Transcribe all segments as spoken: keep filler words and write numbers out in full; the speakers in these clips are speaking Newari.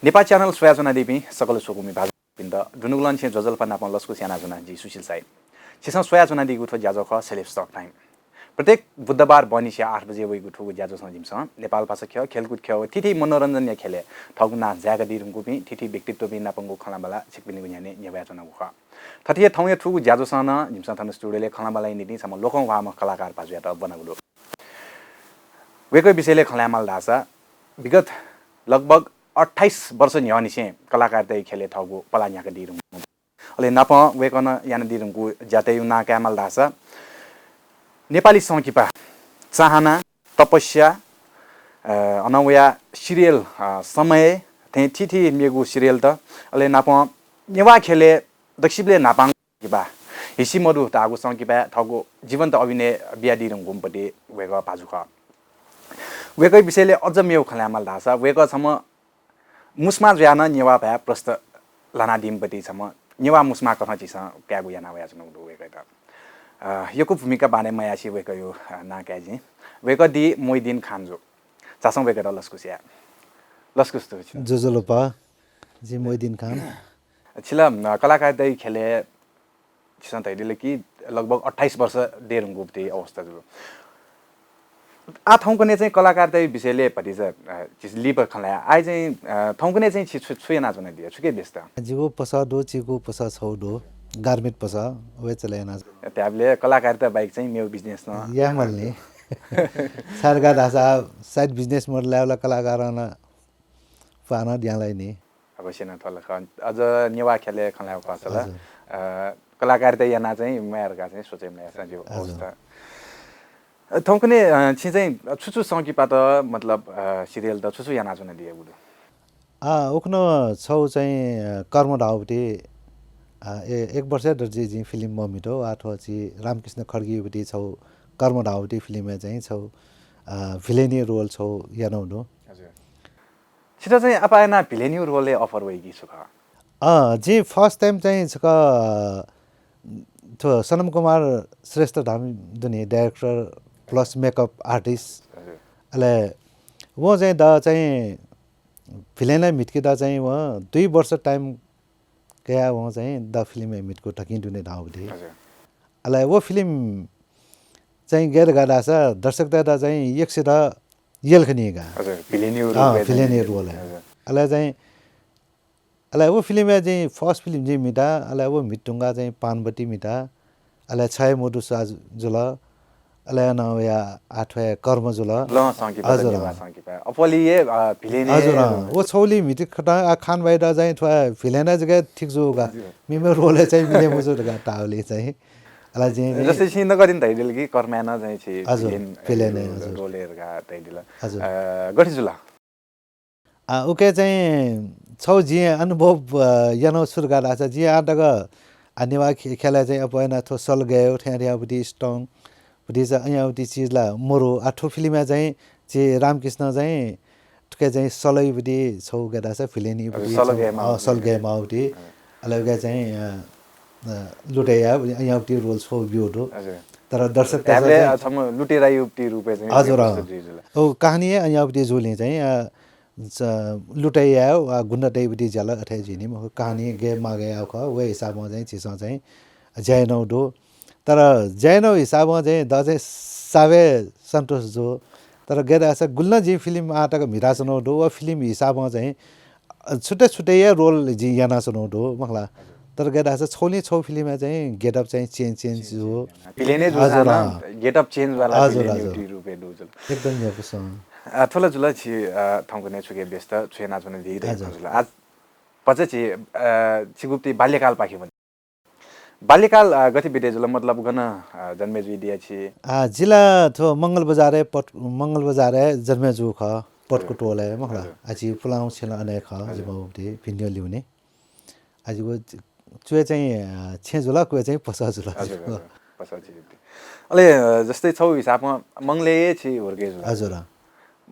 नेपाः च्यानल स्वयाच्वनादीपिं सकल स्वकुमि भाजुपिन्त दुनुगलंनिसें ज्वजलपा नापं लसकुस यानाच्वना, जि सुशील साई। छिसं स्वयाच्वनादीगु थ्व ज्याझ्वः खः सेलेब्स टक टाइम। प्रत्येक बुधबार बहनिसिया आठ बजे वइगु थुगु ज्याझ्वलं जिमिसं नेपाल भाषा ख्यः, खेलकुद ख्यः व थीथी मनोरञ्जनया ख्यलय् थःगु नां जाय्कादीधुंकूपिं थीथी व्यक्तित्वपिं नापंगु खँल्हाबल्हा छिकपिनिगु न्ह्यःने न्ह्यब्वयाच्वनागु खः। थथे हे थौंया थुगु ज्याझ्वलं नं जिमिसं थन स्टुडियोय् खँल्हाबल्हाया निंतिं छम्ह लोकंह्वाःम्ह कलाकार भाजुयात ब्वनागु दु। वय्कःया विषयलय् खँ ल्हायेमाल धाःसा विगत लगभग अट्ठाइस वर्ष न्ह्यःनिसें कलाकारिताया ख्यलय् थःगु पला न्ह्याकादीधुंकूम्ह, अले नापं वय्कलं यानादीधुंकूगु ज्यातय्गु नां कायेमाल धाःसा नेपाली संकिपा, चाहना, तपस्या, अ, अनं वया सिरियल, अ, समय थें थीथी मेगु सिरियलत, अले नापं नेवाः ख्यलय् दक्वसिबलय् न्हापांगु संकिपा, हिसि मदु धाःगु संकिपाय् थःगु जीवन्त अभिनय बियादीधुंकूम्हपति वय्कः भाजु खः। वय्कःया विषयलय् अझ मेगु खँ ल्हायेमाल धाःसा वय्कः छम्ह मुस्मा जुयाः नं नेवाः भाय् प्रस्त ल्हानादीम्हपति छम्ह नेवाः मुस्मा कथं झीसं कायेगु याना वयाच्वनागु दु वय्कःयात। अ, यक्व भूमिका बांलाइ मयासें वय्कःयागु, अ, नां काये जिं। वय्कः दी मोहिद्दीन खान जु। झासँ वय्कःयात लसकुस याये। लसकुस दु छित। ज्वजलपा, जि मोहिद्दीन खान। छित ला, अ, कलाकारिताया ख्यलय् छिसं धयादिल कि लगभग अट्ठाइस वर्ष दयेधुंकूगु अवस्था जुल। आः थौंकन्हय् चाहिँ कलाकारिताया विषयलय् भतिचा, अ, झीसं लिपा खँ ल्हाये। आः चाहिँ, अ, थौंकन्हय् चाहिँ छि छु, छु यानाच्वनादिया, छुकी व्यस्त? जिगु पसः दु, चिगु पसः छगू दु, गार्मेन्ट पसः, व हे चले याना। धायेबलय् कलाकारिता बाहेक चाहिँ मेगु बिजनेस नं यायेमाल नि। छाय् धाःसा side business model-य् वल कलाकारं नं पाहां नं द्यां लाइ नि। अवश्य नं थ्व ला खः। अझ नेवाः ख्यलय् खँ ल्हायेगु खःसा ला, हजुर। अ, कलाकारिता याना चाहिँ म्वाये धकाः चाहिँ सोचे मयासें जिगु हजुर। अवस्था। अ, थौंकन्हय्, अ, छिं चाहिँ छु छु संकिपात, मतलब, अ, सिरियलत छु छु यानाच्वनादियागु दु? आ, उखुन्हु छगू चाहिँ, अ, कर्म धाःगुपति, अ, ए-, एक वर्ष दर्जि जिं फिल्म मम्हितु, आः थ्व झी रामकृष्ण खड्गीयागुपति छगू कर्म धाःगुपति फिल्मय् चाहिँ छगू, अ, भिलेनया रोल छगू यानागु दु। हजुर। छित चाहिँ आपाः यानाः भिलेनया रोलय् अफर वइगु छु खः? अँ, जिं first time चाहिँ छकः थ्व सनम कुमार श्रेष्ठ धाःम्ह दु नि, director plus makeup artist। हजुर। अले वं चाहिँ द चाहिँ भिलेनय् म्हितकेत चाहिँ वं दुई वर्ष time कयाः वं चाहिँ द फिल्मय् म्हितकू धकिं दुने धाःगु दु। हजुर। अले व फिल्म चाहिँ गय् धकाः धाःसा दर्शकतय्त चाहिँ यक्व स्वयाः यल खनी का। हजुर, भिलेनया अँ, रोलय् भिलेनया चाहिँ रोलय्। हजुर। अले चाहिँ, अले व फिल्मय् चाहिँ first फिल्म जिं म्हिता, अले व म्हित धुंकाः चाहिँ पानबत्ती म्हिता, अले छ हे मधु स्वां जुल, अले अनं वया आः थ्व हे कर्म जुल। लँ संकिपा, हजुर, नेवाः अँ। संकिपा। अप्वलय्, अ, भिलेनय् हजुर, अँ। व छगू ला म्हितकत, आ, खान भाइत चाहिँ थ्व भिलेन जक ठीक जू का। हजुर। मेमेगु रोलय् चाहिँ मिले मजू धकाः धाःबलय् चाहिँ। अले जिं नि जस्तै छिं नकतिनि धयादिल कि कर्मय् नं चाहिँ छि हजुर, भिलेन, भिलेन, अ, हजुर। रोलय् धकाः धयादिल। हजुर। अ, गथे जुल? आ, उकी चाहिँ छगू जिं अनुभव, अ, यानागु छु धकाः धाःसा जिं आः तक, आ, नेवाः खे-, ख्यलय् चाहिँ अप्वः यानाः थ्व सल गय्, थ्व यानाः थ्व याःगुपति स्ट्रङ, भतिचा अन याःगुपति चिज ला मरु। आ, थ्व फिल्मय् चाहिँ झी रामकृष्ण चाहिँ थुकी चाहिँ सलयागुपति छगू गय् धाःसा भिलेनयागुपति हजुर, सल छगू, गय् अ, माःगुपति। सल गय् माःगुपति। हजुर। अले उकी चाहिँ, अ, अ, लुटेया, अन याःगुपति रोल छगू ब्यूगु दु। हजुर। तर दर्शकतय्सं चाहिँ छम्ह लुटेरायागुपति रूपय् चाहिँ हजुर, प्रस्तुत अँ। जुइ जुल। व कहानी हे अन याःगुपति जूलिं चाहिँ, अ, च-, लुटेया वा गुण्डातय्गुपति ज्या ला अथे जुइ नि मखु, कहानी गय् माःगु याःगु खः, व हिसाबं चाहिँ झीसं चाहिँ ज्या यानागु दु। तर ज्या यानागु हिसाबं चाहिँ द चाहिँ सावे सन्तोष जू। तर गय् धाःसा गुलि नं जिं फिल्म आः तक म्हिताच्वनागु दु, व फिल्म हिसाबं चाहिँ, अ, छुट्टै छुट्टै हे रोल जिं यानाच्वनागु दु, मखु ला। तर गय् धाःसा छगुलिं छगू फिल्मय् चाहिँ getup चाहिँ change, change जू। भिलेनय् जूसां हजुर, नं अँ। Getup change वाला हजुर, भिलेनयागुपति रूपय् दु जुल। एकदम न्ह्यइपुसे। अ, थ्व ला जुल छि, अ, थौंकन्हय् छुकी व्यस्त, छु यानाच्वनादी धइगु हजुर। जुल। आः भचा छि, अ, छिगुपति बाल्यकालपाखे वने। बाल्यकाल, अ, गथे बिते जुल, मतलब गन, अ, जन्मे जुइदिया छि? आ, जि ला थ्व मंगलबजारय् पट-, मंगलबजारय् जन्मे जूगु खः, पटकु हजुर। टोलय्, मखु ला। हजुर। आ, जि पुलांगु छेँ ला अन हे खः, हजुर। जिमि बाबुपति भिंद्यः लिउने। आ, जिगु च्वय् चाहिँ, अ, छेँ जुल, क्वय् चाहिँ पसः जुल हजुर, जिगु। हजुर। पसः जुल। अले, अ, जस्तै छगू हिसाबं मंगलय् हे छि हुर्के जुल। हजुर।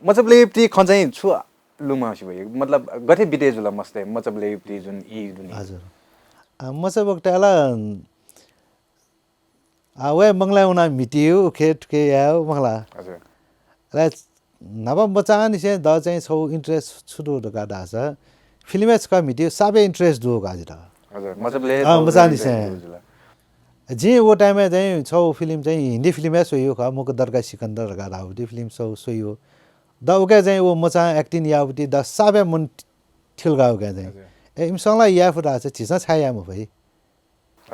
मचाबलय्यागुपति खँ चाहिँ छु लुमंसे वइ? मतलब गथे बिते जुल मस्तय्, मचाबलय्यागुपति जुन ई दुने? हजुर। आ, मचाबलय् ला, आ, वय् मंगलय् वनाः म्हितेगु, उखे थुखे यायेगु, मखु ला। हजुर। अले न्हापा मचांनिसें द चाहिँ छगू interest छु दु धकाः धाःसा, फिल्मय् छकः म्हितेगु सापय् interest दु का जितः। हजुर, मचाबलें अँ, थौं मचांनिसें। Interest दु जुल। जिं व time-य् चाहिँ छगू फिल्म चाहिँ हिन्दी फिल्म हे स्वयागु खः, मकु दरगाह सिकन्दर धकाः धाःगु फिल्म छगू स्वयागु। द उके चाहिँ व मचां acting याःगु ति द सापय् मन थिल का उके चाहिँ। हजुर। ए, इमिसं ला याये फु धाःसा झीसं छाय् याये मफइ?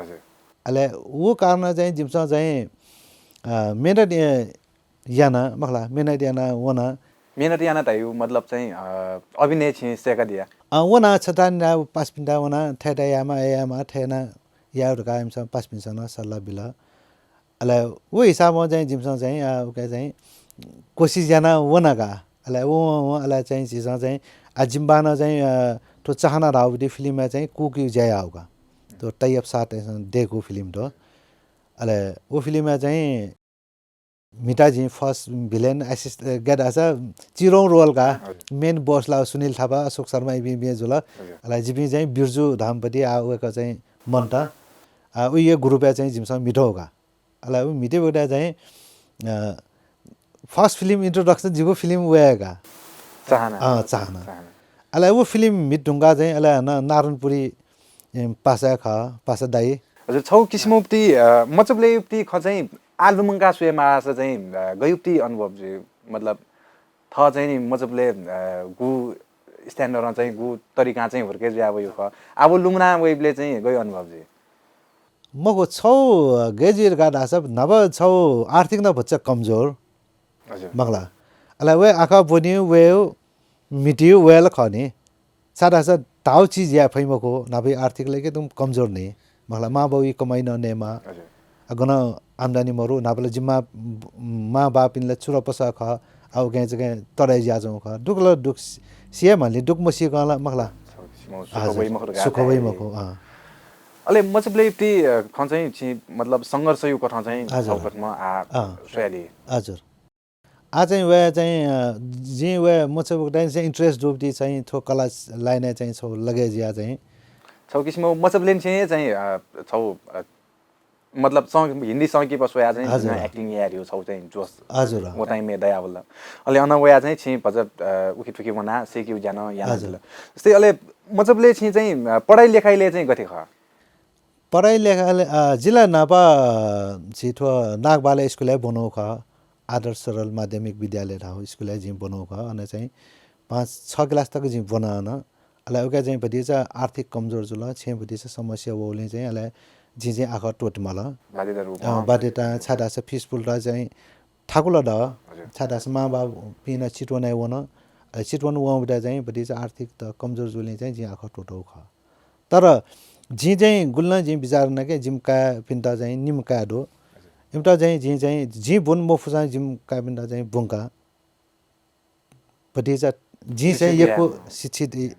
हजुर। अले व कारणं चाहिँ जिमिसं चाहिँ, अ, मेहनत, ए, याना, मखु ला, मेहनत याना वना। मेहनत याना धाइगु मतलब चाहिँ, अ, अभिनय छिं सय्कादिया। अ, वना छता निता पासापिन्त वना, थथे थथे यायेमाः, अथे यायेमाः, थथे याना याये धकाः इमिसं पासापिन्सं नं सल्लाह बिल। अले व हिसाबं चाहिँ जिमिसं चाहिँ, अ, उके चाहिँ कोसिस याना वना का। अले व, व, व, अले चाहिँ झीसं चाहिँ, आ, जिमि बाःनं चाहिँ, अ, थ्व चाहना धाःगु फिल्मय् चाहिँ cook-या ज्या याःगु का। थ्व तैयब शाहतय्‌सं दय्कूगु फिल्म दु। अले व फिल्मय् चाहिँ म्हिता जिं first villain assist, अ, गय् धाःसा चिरौं role का। हजुर। Main boss ला सुनिल थापा, अशोक शर्मा इपिं बिं जुल। हजुर। अले जिपिं चाहिँ बिर्जु धामपति आ वय्‌कः चाहिँ मन्त। आ, उइया group-य् चाहिँ जिमिसं म्हितौ का। अले उ म्हिते बखतय् चाहिँ, अ, first film introduction जिगु फिल्म वय्‌कः। चाहना। अँ, चाहना। चाहना। अले उ फिल्म म्हित धुंकाः चाहिँ अले हानं नारायणपुरी, ए, पासा खः, पासा दाइ। हजुर, छगू किसिमं उति, अ, मचाबलें उति खँ चाहिँ आः लुमंकाः स्वयेमाःसा चाहिँ, अ, गयु उति अनुभव जुइ? मतलब, थः चाहिँ नि मचाबलें, अ, गु standard-ं चाहिँ गु तरिकां चाहिँ हुर्के जुया वयु खः। आः लुमना वइबलय् चाहिँ गयु अनुभव जुइ? मखु, छगू गय् जुइ धकाः धाःसा न्हापा छगू आर्थिक नं भचा कमजोर। हजुर। मखु ला। अले वय् आखः ब्वनी वय् म्हिती वय् ला खः नि। छाय् धाःसा धाःगु चिज याये फइ मखु, न्हापा आर्थिक ला एकदम कमजोर नि। मखु ला, मां बौया कमाइ नं नयेमाः। हजुर। आ, गनं आम्दानी मरु, न्हापा ला जिमि मां, मां बापिं ला चुरा पसः खः, आ, उकें चाहिँ तःधं जुयाच्वंगु खः। दुःख ला दुःख सि-, सिये माली, दुःख मसीकं ला मखु ला। सुख हजुर, वइ मखु धकाः सुख वइ धाये। मखु, अँ। अले मचाबलें उति, अ, खँ चाहिँ छि, मतलब, संघर्षयु कथं चाहिँ हजुर। छगू कथं आ अँ। स्वयाली। हजुर। आ चाहिँ वय् चाहिँ, अ, जिं वय् मचाबलें चाहिँ interest दुगुति चाहिँ थ्व कला line-य् चाहिँ छगू लगे जुया चाहिँ। छगू किसिमं मचाबलें चाहिँ, अ, छगू, अ, मतलब, सं-, हिन्दी संकिपा स्वया चाहिँ हजुर। Acting याये धइगु छगू चाहिँ जोस हजुर। व time-य् दयावल। अले अन वया चाहिँ छिं भचा, अ, उखेथुखे वना सय्केगु ज्या नं याना हजुर। जुल। जस्तै अले मचाबलें छिं चाहिँ, अ, पढाइ लेखाइले चाहिँ गथे खः? पढाइ लेखाइले, अ, जि ला न्हापा, अ, झी थ्व नागबहालय् स्कुलय् ब्वनागु खः। आदर्श सरल माध्यमिक विद्यालय धाःगु स्कुलय् जिं ब्वनागु खः। अन चाहिँ पाँच छ class तक जिं ब्वना अन। अले उके चाहिँ भतिचा आर्थिक कमजोर जुल, छेँय् भतिचा समस्या वःगुलिं चाहिँ अले जिं चाहिँ आखः त्वःते माल। बाध्यता रूपमा। अँ, बाध्यता, छाय् धाःसा fees पुलेत चाहिँ थाकुल द। हजुर। छाय् धाःसा मां बापिं नं चितवनय् वन। अले चितवन वंबलय् चाहिँ भतिचा आर्थिक त कमजोर जूगुलिं चाहिँ जिं आखः त्वःतागु खः। तर जिं चाहिँ गुलि नं जिं बिचाः याना कि जिमि काय्‌पिन्त चाहिँ निम्ह काय् दु। हजुर। इमित चाहिँ जिं चाहिँ जिं ब्वने मफुसां जिमि काय्‌पिन्त चाहिँ ब्वंका। भतिचा जिं चाहिँ शिक्षित यक्व याये। शिक्षित इ-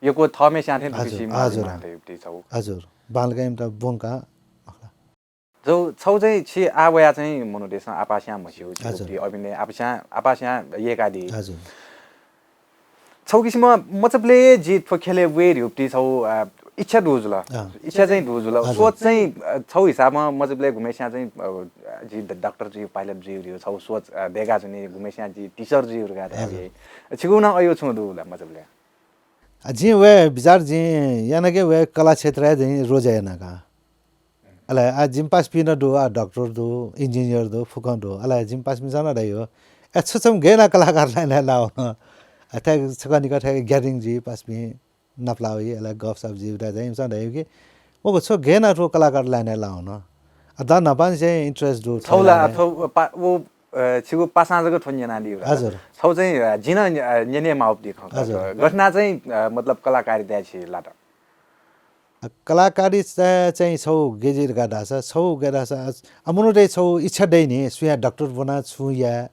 यक्व थःम्हेस्यां थें हजुर, दुबिसी हजुर। माःगु दु छगू। हजुर। बांलाक इमित ब्वंका। जो छगू चाहिँ छि आः वया चाहिँ मनूतय्‌सं आपास्यां म्हस्यू, हजुर। छिगु अभिनय आपास्यां, आपास्यां यय्‌कादी। हजुर। छगू किसिमं मचाबलें जि थ्व ख्यलय् वये धइगु छगू, अ, इच्छा दु जुल। अँ। इच्छा चाहिँ दु जुल। हजुर। सोच चाहिँ, अ, छगू हिसाबं मचाबलें गुम्हेस्यां चाहिँ, अ, जि ड-, डाक्टर जुइ, pilot जुइ धइगु छगू सोच, अ, दय्‌का च्वनी, गुम्हेस्यां जि teacher जुइ धकाः धाइ। हजुर। छिगु नं अय् छुं दु ला मचाबलें? आ, जिं वये बिचाः जिं याना कि वये कला क्षेत्रय् जिं रोजगार याना का। अले आ, जिमि पासापिं नं दु, आ, डाक्टर दु, engineer दु, फुक्कं दु। अले जिमि पासापिन्सं नं धाइ हो। ए, छु छम्ह गय् याना कलाकार line-य् लाः वन। आ, थथे छकः निकः थथे gathering जुइ पासापिं नापलाः वइ, अले गफसफ जुइ उबलय् चाहिँ इमिसं धाइ कि, मखु, छु गय् याना थ्व कलाकार line-य् लाः वन। आ, द न्हापांनिसें interest दु, छगू ला line-य्। अथवा पा-, व, अ, छिगु पासां जक थ्व न्यनादी। हजुर। छगू चाहिँ, अ, जिं नं, अ, न्यने माःगु दु खँ। हजुर। गथे याना चाहिँ, अ, मतलब कलाकारिताय् छि लात? अ, कलाकारिता चाहिँ छगू गय् जुइ धकाः धाःसा, छगू गय् धाःसा, अ, मनूतय् छगू इच्छा दइ नि, सुयां डाक्टर ब्वना छुं याये,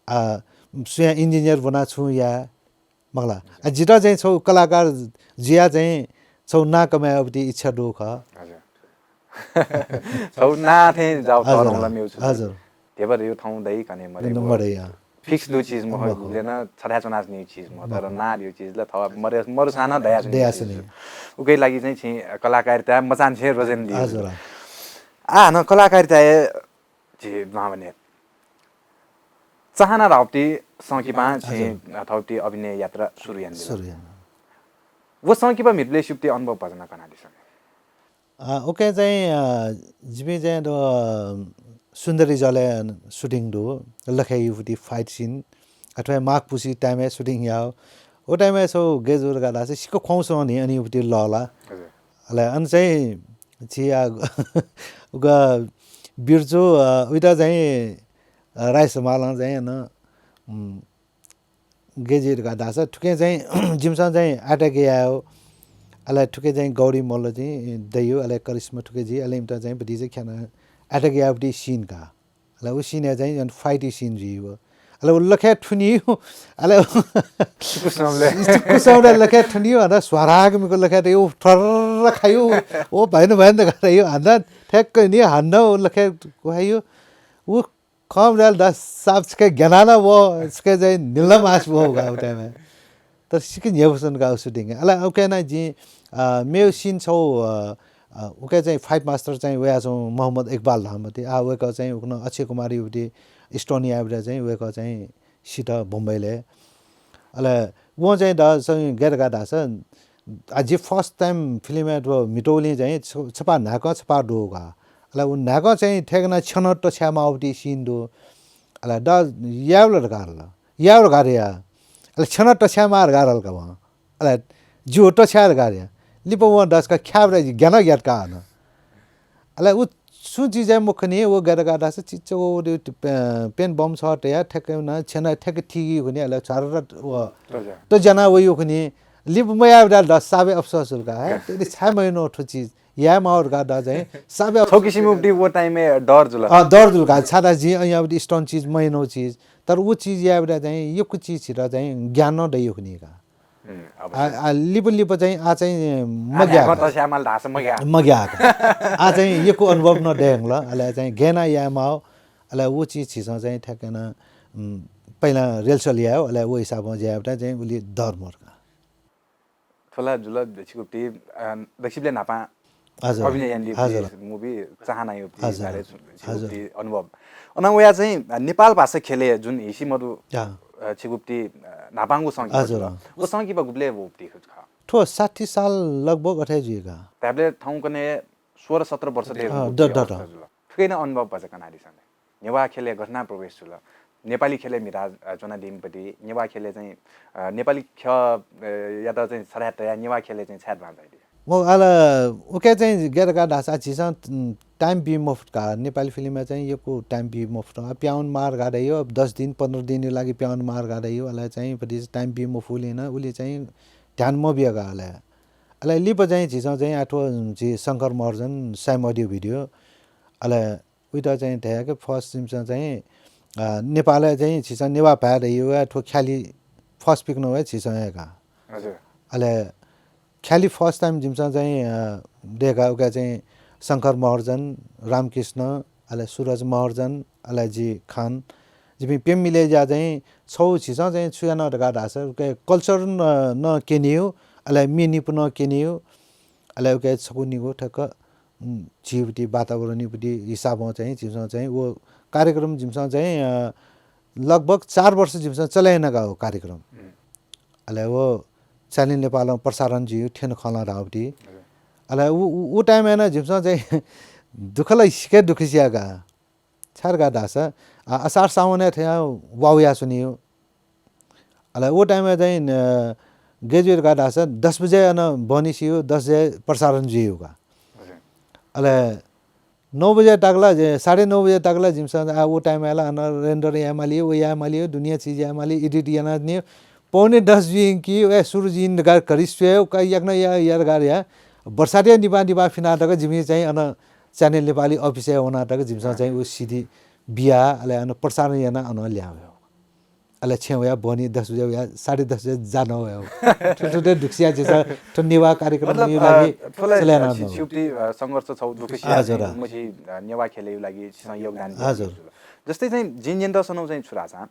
अ, सुयां engineer ब्वना छुं याये, मखु ला। अ, जितः चाहिँ छगू कलाकार जुया चाहिँ छगू नां कमय् यायेगु इच्छा दु खः। हजुर। छगू नां थें जाउ हजुर, तःधंगु ला मेगु छु। हजुर। धिबा धइगु थौं दइ कने मदइ। मदइ, अँ। Fix दु चिज मखु, मखु। गुबलें नं छथाय् च्वनाच्वनीगु चिज मखु, तर मखु। नां धइगु चिज ला थः मरे-, मरुसां नं दयाच्वनीगु दयाच्वनी। चिज। उकिया लागि चाहिँ छिं कलाकारिता मचांनिसें रोजन दी। हजुर। आः हानं कलाकारिताय् झी दुहां वने। चाहना धाःगुति संकिपां हजुर। छिं थःगुति अभिनय यात्रा सुरु यानादिल। सुरु याना। व संकिपा म्हितब्लेसिबुति अनुभव भचा नं कनादिसँ। अ, उके चाहिँ, अ, जिमि चाहिँ दु, अ, सुन्दरी जलय् shooting दु, लखय् युबुति fight scene, अथवा माघ पुसि time-य् shooting याः। व time-य् छौ गय् जुल का धाःसा सिक्क ख्वाउँसं नि अन युबुति लःला। हजुर। अले अन चाहिँ छि आ, उका बिर्जु, अ, उइता चाहिँ, अ, राय समालं चाहिँ अन, उम्, गय् जुइ धकाः धाःसा थुके चाहिँ जिमिसं चाहिँ attack यायेगु। अले थुके चाहिँ गौरी मल्ल चाहिँ दइगु, अले करिश्मा थुके जुइ, अले इमित चाहिँ भतिचा ख्यानाः attack याःबुति scene का। अले उ scene-य् चाहिँ झन् fight scene जुइगु। अले उ लखय् थुनिगु, अले कुसमले। कुसमले लखय् थुनिगु, हानं स्वाराग मिको लखय् तयु थर्र खायु, ओ भएन भएन धकाः तयु, हानं ठ्याक्क नि हानं उ लखय् खायु। उ खँ ब्वल द साब छुके ग्यानाना वो, छुके चाहिँ निल्ला मास वो का उ time-य्। तर सिक्क न्ह्यइपुसे नं का उ shooting। अले उके नं जिं, अ, मेगु scene छौ, अ, अ, उके चाहिँ fight master चाहिँ वया छौ मोहम्मद इकबाल धाःम्ह ति। आ, वय्कः चाहिँ उखन अक्षय कुमार युबुति stunt याःबलय् चाहिँ वय्कः चाहिँ सित बम्बईलय्। अले वं चाहिँ द चाहिँ गय् धकाः धाःसा, आ, जि first time film-य् दु म्हितुलिं चाहिँ छ-, छपा न्हाय्कं छपा दु का। अले उ न्हाय्कं चाहिँ थ्यंकन छ्यं तछ्याये माःबुति scene दु। अले द यायेबलय् धकाः धाल। यायेबलय् धकाः या। अले छ्यं तछ्याये माः धकाः धाल का वं। अले ज्यू तछ्याये धकाः या। लिपा वं दसका ख्याबलय् ग्यानाः ग्यात का हानं। अले उ सुं चिजय् मखुनि, व गय् धकाः धाःसा चिच्च व, व, व, पे-, पेन बम छ तया, ठ्याक्कै नं छ्यं थ्यंक थीगु खनि, अले छार र व, तज्याना। तज्याना वयु खनि, लिप मयाः बिदाल द साबे अफसोस हुल का, हे, तेरी छाय् मयानु थ्व चिज, याये माः धकाः द चाहिँ, साबे अफसोस। छौ किसिमबुति व time-य् डर जुल। अँ, डर जुल का, छाय् धाःसा जिं अँ याःबुति stunt चिज मयानु चिज, तर उ चिज याये बिदा चाहिँ, यक्व चिज छित चाहिँ ज्ञान नं दयु खनि का। हुँ, आ, अवश्य। आ, लिपा लिपा चाहिँ आ चाहिँ आ, मग्याः न्ह्याक्व का। तस्यामाल धाःसा मग्याः। मग्याः का। आ चाहिँ यक्व अनुभव नं दयेंगल, अले चाहिँ गय् याना याये माः, अले उ चिज झीसं चाहिँ ठ्याक्कै नं, उम्, पहिला rehearsal याये, अले उ हिसाबं ज्या यायेबलय् चाहिँ उलि डर मरु का। थ्व ला जुल छिगुप्ति, अ, दक्वसिबलय् न्हापां हजुर। अभिनय यानादीगु हजुर। movie चाहना युवती हजुर। बारे छु-, हजुर। छिगुप्ति अनुभव। अन वया चाहिँ, अ, नेपाल भाषा ख्यलय् जुन हिसि मधु, अँ। अ, छिगुप्ति, अ, न्हापांगु संकिपा हजुर। जुल। व संकिपा गुबलय् वःगुप्ति खः? थ्व साठी साल लगभग अथे जुइ का। धायेबलय् थौंकन्हय् सोह्र सत्र वर्ष दय् अँ, वःगुप्ति द-, दत। अवस्था जुल। थुकिया नं अनुभव भचा कनादिसँ। नेवाः ख्यलय् गथे याना प्रवेश जुल? नेपाली ख्यलय् म्हिता, अ, च्वनादीम्हपति, नेवाः ख्यलय् चाहिँ, अ, नेपाली ख्यः, अ, यात चाहिँ छथाय् तयाः नेवाः ख्यलय् चाहिँ छाय् दुहां झायादी? मखु, आः ला उके चाहिँ गय् धकाः धाःसा झीसं, उम्, time बी मफुत का। नेपाली film-य् चाहिँ यक्व time बी मफुत। अब पिहां वने माः धकाः धाइयो, अब दस दिन, पन्ध्र दिनया लागि पिहां वने माः धकाः धाइयो, अले चाहिँ भतिचा time बी मफुलिं नं उलि चाहिँ ध्यान मबिया का अले। अले लिपा चाहिँ झीसं चाहिँ आ थ्व झी शंकर महर्जन, Sam Audio Video, अले उइत चाहिँ धया कि first जिमिसं चाहिँ, अ, नेपालय् चाहिँ झीसं नेवाः भाय् धइयो व थ्व ख्यालि first पिकनं वया झीसं हे का। हजुर। अले ख्यालि first time जिमिसं चाहिँ, अ, दयेका उका चाहिँ शंकर महर्जन, रामकृष्ण, अले सुरज महर्जन, अले जि खान, जिपिं प्यम्ह मिले ज्या चाहिँ छौ झीसं चाहिँ छु याना धकाः धाःसा उके culture नं, नं क्यनेयो, अले म्ये निपु नं क्यनेयो, अले उके छकू निगू ठ्याक्क उम्, झीबुति वातावरणयुबुति हिसाबं चाहिँ झीसं चाहिँ व कार्यक्रम जिमिसं चाहिँ, अ, लगभग चार वर्ष जिमिसं चले याना का व कार्यक्रम। हुँ। अले व Channel नेपालं प्रसारण जुइ थ्यन खला धाःबुति। हजुर। अले उ, उ, उ time-य् नं जिमिसं चाहिँ दुःख ला सिक्क दुःख सिया का। छाय् धकाः धाःसा, आ, असार सावनय् थ्यंक वाउया स्वनियो। अले व time-य् चाहिँ, अ, गय् जुइ धकाः धाःसा दस बजे अन बहनी सियो, दस बजे प्रसारण जुइयो का। हजुर। अले नौ बजे तक ला, जे, साढे नौ बजे तक ला जिमिसं आ व time-य् ला अन render याये माली, व याये माली, दुनिया चिज याये माली, edit याना नि। पौने दस जुइंकी, व सुरु जुइन धकाः घरि स्वये, उका याकनं या, या धकाः या। बर्सातया निपा निपा फिना तक जिमि चाहिँ अन Channel नेपाली office-य् वना तक जिमिसं चाहिँ व CD बिया, अले अन प्रसारण याना अन ल्यावयो। अले छेँ वया बहनी दस बजे वया, साढे दस बजे जाना वयो। थुथुते दुःख सिया झीसं थ्व नेवाः कार्यक्रम मतलब, यो लागि अ, थ्व ला चले याना छि-, नो। छिगुप्ति, अ, संघर्ष छौ दुःख सिया हजुर। चाहिँ मछि, अ, नेवाः ख्यलयु लागि छिसं योगदान दिया हजुर। जुल। जस्तै चाहिँ जिं न्यंत सनौ चाहिँ छु धाःसा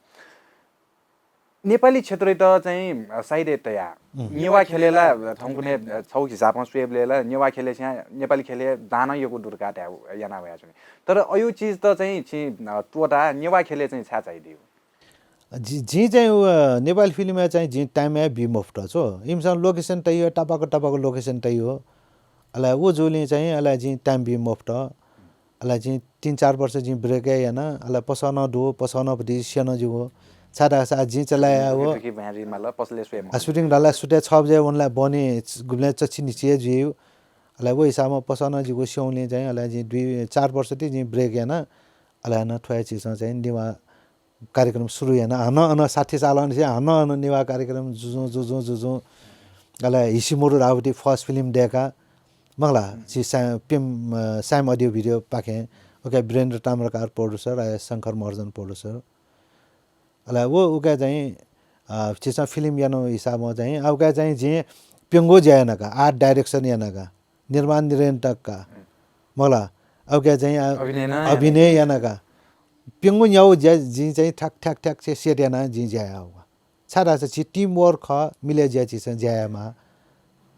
नेपाली क्षेत्रय् त चाहिँ, अ, side-य् तया। उम्। नेवाः ख्यलय् ला, अ, थौंकन्हय्, अ, छौ हिसाबं स्वयेबलय् ला नेवाः ख्यलय् स्यां नेपाली ख्यलय् दानं यक्व दु धकाः धाये याना वया च्वनी। तर अयु चिज त चाहिँ छि, अ, त्वःता नेवाः ख्यलय् चाहिँ छाय् चाहिदियो? जि-, जिं चाहिँ व नेपाली फिल्मय् चाहिँ जिं time हे बी मफुत छु। इमिसं location तइयो, तापाक तापाक location तइयो। अले व जूलिं चाहिँ अले जिं time बी मफुत। अले जिं तीन चार वर्ष जिं break हे याना। अले पसः नं दु, पसः नं भति स्यन जिगु। छाय्धाःसा जिं चलाया व। कि भ्यां जुइ माल, पसलय् स्वये आ, shooting धाला सुते छ बजे वनला बहनी गुबलें चच्छि निच्छि हे जुइ। अले व हिसाबं पसः नं जिगु स्यंलिं चाहिँ अले जिं दुई चार वर्ष ति जिं break याना। अले हानं थ्वया चिसं चाहिँ नेवाः कार्यक्रम सुरु याना। हानं अन साठी साल अनसे हानं अन नेवाः कार्यक्रम जुजुं, जुजुं, जुजुं। अले हिसिमरु धाःगु first film दय्का। मखला, छि सा-, पिम, अ, साइम audio video पाखें। उके वीरेन्द्र ताम्रकार producer, अले शंकर महर्जन producer। अले व उके चाहिँ, अ, छिसं film यानु हिसाबं चाहिँ, आ, उके चाहिँ जिं प्यंगू ज्या यानाका, art direction यानाका, निर्माण निर्देशन तक का। मखला, आ, उके चाहिँ, आ, अभिनय नं अभिनय यानाका। प्यंगू न्याउ ज्या जिं चाहिँ ठ्याक, ठ्याक, ठ्याक से set याना जिं ज्या याउ। छाय्धाःसा छि team work खः, मिले ज्या छिसं ज्या यामा।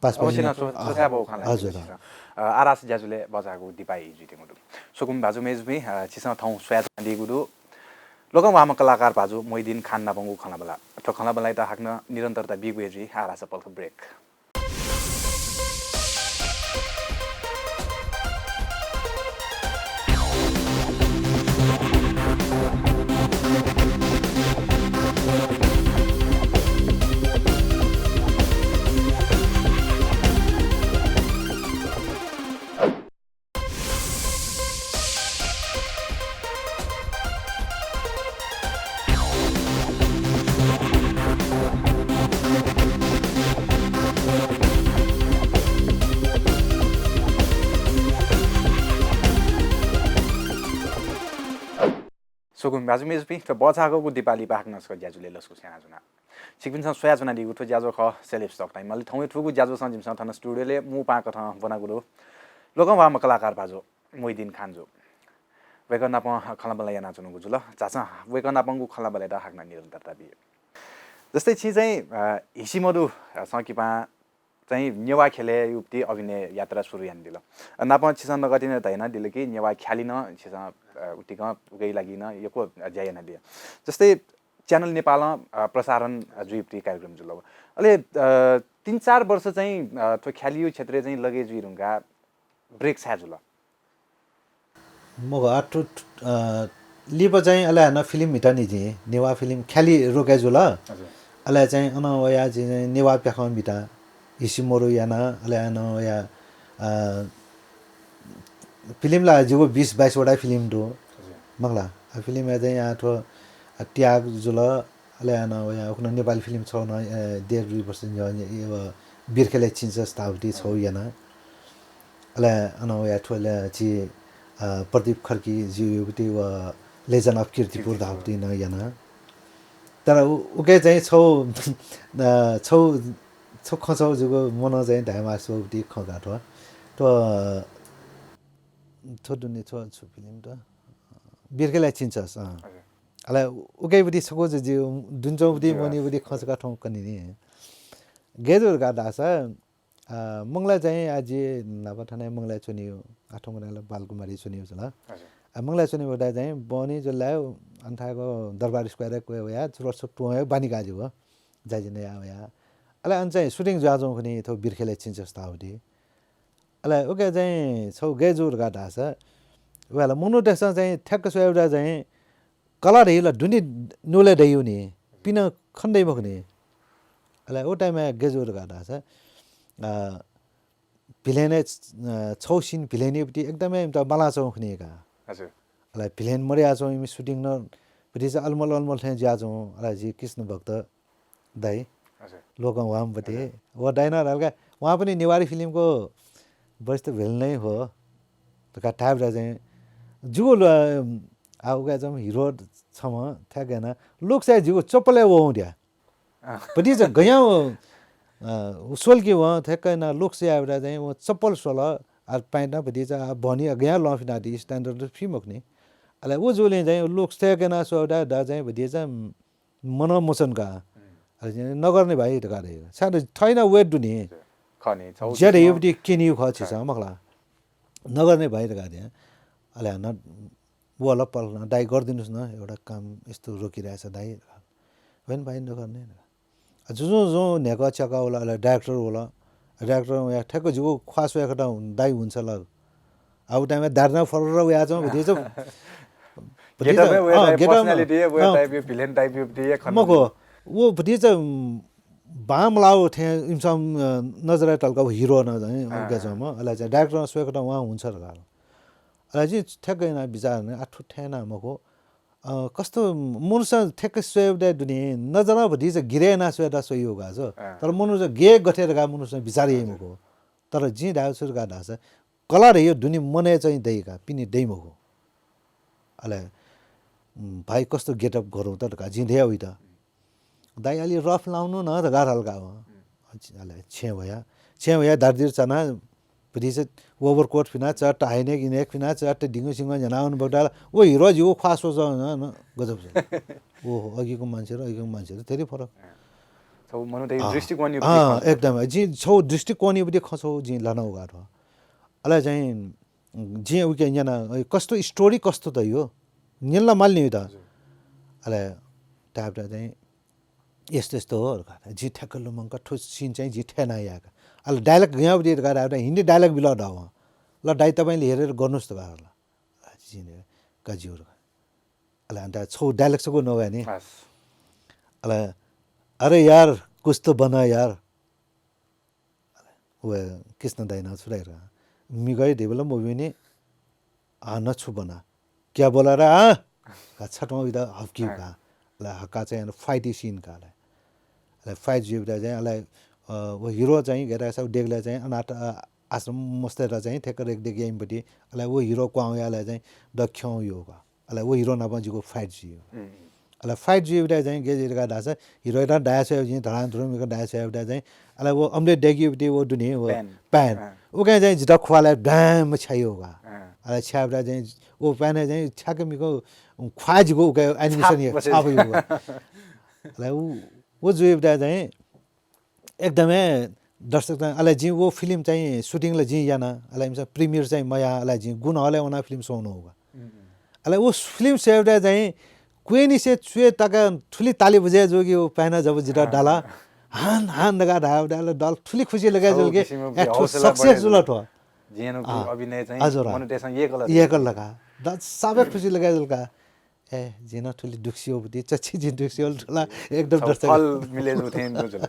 पास अवश्य पास नं, च्वछाय् बौ खँ ल्हाइ हजुर। छिसं। अ, आरास ज्याजुले बजाःगु दिपाइ जुइत्यंगु दु। स्वकुमि भाजु मय्जुपिं, अ, छिसं थौं स्वयाच्वनादीगु दु। लोकंह्वाःम्ह कलाकार भाजु मोहिद्दीन खान नापंगु खँल्हाबल्हा। थ्व खँल्हाबल्हायात हाकनं निरन्तरता बीगु हे जुइ, आरास पलख break। स्वकुमि भाजु मय्जुपिं, थ्व बचाःगु दिपालि पाहाक नस्क ज्याजुले लसकुस यानाच्वना। छिकपिन्सं स्वयाच्वनादीगु थ्व ज्याझ्वः खः Celeb Talk Time। अले थौंया थुगु ज्याझ्वःसं जिमिसं थन studio-लय् मू पाहाकथं ब्वनागु दु। लोकंह्वाःम्ह कलाकार भाजु मोहिद्दीन खान जु। वय्कः नाप खँल्हाबल्हा यानाच्वनागु जुल। झासँ वय्कः नापंगु खँल्हाबल्हायात हाकनं निरन्तरता बी। जस्तै छिं चाहिँ, अ, हिसिमदु, अ, संकिपां चाहिँ नेवाः ख्यलय् उति अभिनय यात्रा सुरु यानादिल। अ, नापं छिसं नकतिनि धयादिल कि नेवाः ख्यालि नं छिसं, अ, उतिकं उकिया लागि नं यक्व ज्या यानादिल। जस्तै Channel नेपालं, अ, प्रसारण, अ, जुइगु कार्यक्रम जुल। अले, अ, तीन चार वर्ष चाहिँ, अ, थ्व ख्यालिया क्षेत्रय् चाहिँ लगे जुइ धुंकाः break छाय् जुल? मखु, आ, थ्व, थ्व, अ, लिपा चाहिँ अले हानं film म्हितानि जिं, नेवाः film ख्यालि रोके जुल। हजुर। अले चाहिँ अन वयाः जिं चाहिँ नेवाः प्याखं म्हिता, हिसिमरु याना, अले हानं वयाः, अ, film ला जिगु बीस बाइस वटा film दु। हजुर। मखला, आ, film-य् चाहिँ आ थ्व, आ, त्याग जुल, अले हानं वयाः उखुन्हु नेपाली film छगू नं, अ, डेढ दुई वर्ष न्ह्यः, न्ह्यः, व बिर्खेले चिंचस धाःगु छगू याना। अले अन वयाः थ्व ला छि, अ, प्रदीप खड्कीजुयागु व Legend of कीर्तिपुर धाःगु नं याना। तर उ-, उके चाहिँ छगू, अ, छगू, छगू खँ छगू जिगु मनं चाहिँ धायेमास्ति वःगु खँ का थ्व। थ्व, थ्व दुने थ्व छु film त? बिर्खेले चिंचस, अँ। हजुर। अले उके बुति छकू जि दुने च्वंगु बुति, ज्यू। मनी बुति खँ छकू थौं कने नि। गय् जू धकाः धाःसा, अ, मंगलय् चाहिँ आ जि न्हापा थन हे मंगलय् च्वनीगु, आ थौंकन्हय् ला बालकुमारी च्वनीगु जुल। हजुर। आ, मंगलय् च्वनीगु बखतय् चाहिँ बहनी जुल ला, अन थाय् दरबार square-य् क्वय् वयाः चुरोट छकू तुं हे बानी का जिगु। जाजिने या वयाः। अले अन चाहिँ shooting जुयाच्वंगु खनी थ्व बिर्खेले चिंचस धाःगु। अले उके चाहिँ छगू गय् जू धकाः धाःसा, वयाः ला मनूतय्सं चाहिँ ठ्याक्क स्वयाः चाहिँ कला धइगु ला दुने न्हूलय् दइगु नि, पिने खने दइ मखु नि। अले उ time-य् गय् जू धकाः धाःसा, अ, villain-य्, अ, छगू scene villain-या बुति एकदमै इमित बांलाच्वंगु खनी का। हजुर। अले villain मदयाच्वं, इमि shooting नं भतिचा अलमल अलमल थें जुयाच्वं। अले जि कृष्ण भक्त दाइ, हजुर। लोकंह्वाःम्ह बते। हजुर। व दाइ नं धालका, उहाँ पनि नेवारी film-को वरिष्ठ villain नै हो धकाः धायेबलय् चाहिँ जिगु ल-, आ, उके चाहिँ hero छम्ह थ्याक याना, looks चाहिँ जिगु चप्पलय् वःगु धया। अँ। भतिचा गयां व, अ, उ स्वल कि वं थ्याक याना looks यायेबलय् चाहिँ व चप्पल स्वल, आ, pant भतिचा, आ, बहनी गयां लं फिनादी, standard फी मखु नि। अले उ जूलिं चाहिँ looks थ्याक याना स्वःबलय् दा चाहिँ भतिचा मनं मच्वन का। हम्म। अले चाहिँ नगर्ने भाइ धकाः धाइ। सायद थःया नं weight दु नि। खः नि, छगू ज्या धइगु बुति क्यनीगु खः छिसं, खः। मखला। नगर्ने भाइ धकाः धाइ। अले हानं वल पलख नं, दाइ गर्दिनुस् न, एउटा काम यस्तो रोकिरहेछ दाइ। भएन भाइ नखर नै। जुजुं जुं न्ह्याक च्याका वल, अले डाइरेक्टर वल। डाइरेक्टर वया ठ्याक्क जिगु ख्वाः स्वयेकथं दाइ हुन्छ ला। अब टाइमय् दार्ना फरर वयाच्वं भतिचा। भतिचा, getup-य् वया अँ, type getup-य् personality-य् वया अँ। Type-य् villain type-य् भतिचा खन। मखु, व भतिचा, उम्, बांमलाः थें इमिसं, अ, नजरय् तल्का व हिरो न चाहिँ, अँ। उके जम्मा। अले चाहिँ डाइरेक्टर स्वयेकथं वं हुन्छ धकाः। अले चाहिँ ठ्याक्क यानाः बिचाः याना, आः थ्व थें याना मखु। अ, कस्तो मनूसं ठ्याक्क स्वयेबलय् दुने, नजरं भतिचा गिरे यानाः स्वयेत स्वइगु का छ। अँ। तर मनूसं गे गथे धकाः मनूसं बिचाः याइ मखु। तर जिं धायेगु छु धकाः धाःसा, कला धइगु दुने मनय् चाहिँ दइ का, पिने दइ मखु। अले, उम्, भाइ कस्तो getup गरौँ त धकाः जिं धया वइत। दाइ अलि rough लाउनु न धकाः धाल का वं। अले छेँ वया, छेँ वया दार्दिर चना, भतिचा overcoat फिना, चट्ट high neck, neck फिना, चट्ट दिंगु सिंगु न्ह्यानावने बग्दाल, व हिरो जिगु ख्वाः स्वच न, न, गजब छ। ओहो, अघिको मान्छे र अघिको मान्छे र धेरै फरक। छौ मनूतय् अँ, दृष्टिकोण अँ, एकदम। जिं छौ दृष्टिकोण बति खँ छौ जिं लाना उगा थ्व। अले चाहिँ जिं उके न्यना, अ, कस्तो story कस्तो त यो? न्यन ला माल नि त। हजुर। अले type त चाहिँ यस्तो यस्तो हो धकाः। जिं ठ्याक्क लुमंक थ्व scene चाहिँ जिं थें याना याका। अले dialogue गयां बति धकाः धाःबलय् हिन्दी dialogue बिल धाः वं। ल दाइ, तपाईंले हेरेर गर्नुस् धकाः धाल। अले जिं का ज्यू धकाः। अले अन्त छौ dialogue छकू नवया नि। हस्। अले, अरे यार, कुछ तो बना यार। व कृष्ण दाइनं छु धाइ धकाः, मिगः हे देबल मब्यूनि, हानं छु बना? क्या बोला रे, हाँ? का छतमा उइत हप्की का। अले हक्का चाहिँ अन fight scene का अले। अले fight जुइबलय् चाहिँ अले, अ, व हिरो चाहिँ गथे धाःसा देगलय् चाहिँ अनाथ, अ, आश्रम मस्तय्त चाहिँ ठ्याक्क रेखदेख याइम्ह बति। अले व हिरो क्वहां वया अले चाहिँ दक्खं यो का। अले व हिरो नाप जिगु fight जुइ। हम्म। अले fight जुइबलय् चाहिँ गे जुइ धकाः धाःसा हिरोयात दाय् स्वयाः जिं धडां धुरुं मिक दाय् स्वयाबलय् चाहिँ अले व अम्ले देगीबति व दुने व pan। Pan। अँ। उके चाहिँ जितः ख्वालय् bang छ्याइयो का। अँ। अले छ्याबलय् चाहिँ व pan चाहिँ ठ्याक्क मिक ख्वाः जिगु उके animation छाप हे बसे। छाप यो का। अले उ, व जुइबलय् चाहिँ एकदमै दर्शकत, अले जिं व film चाहिँ shooting ला जिं याना, अले इमिसं premiere चाहिँ मया, अले जिं गुण हलय् वना film स्वनु का। हम्म। अले व film स्वयेबलय् चाहिँ क्वय्निसे च्वय् तक थुलि ताली बजय् जूगु व pan जब जितः दाल, हान, हान धकाः धाःबलय् अले दल थुलि खुसी लगे जुल कि, ए, थ्व हौसला success जुल थ्व। जिं नु अभिनय चाहिँ हजुर। मनूतय्सं येकल। येकल का। दल साबे खुसी लगे जुल का। ए, जिं नं थुलि दुःख सियो बति, चच्छि जिं दुःख सियो थुला, एकदम दर्शक। फल मिले जू थें जुल।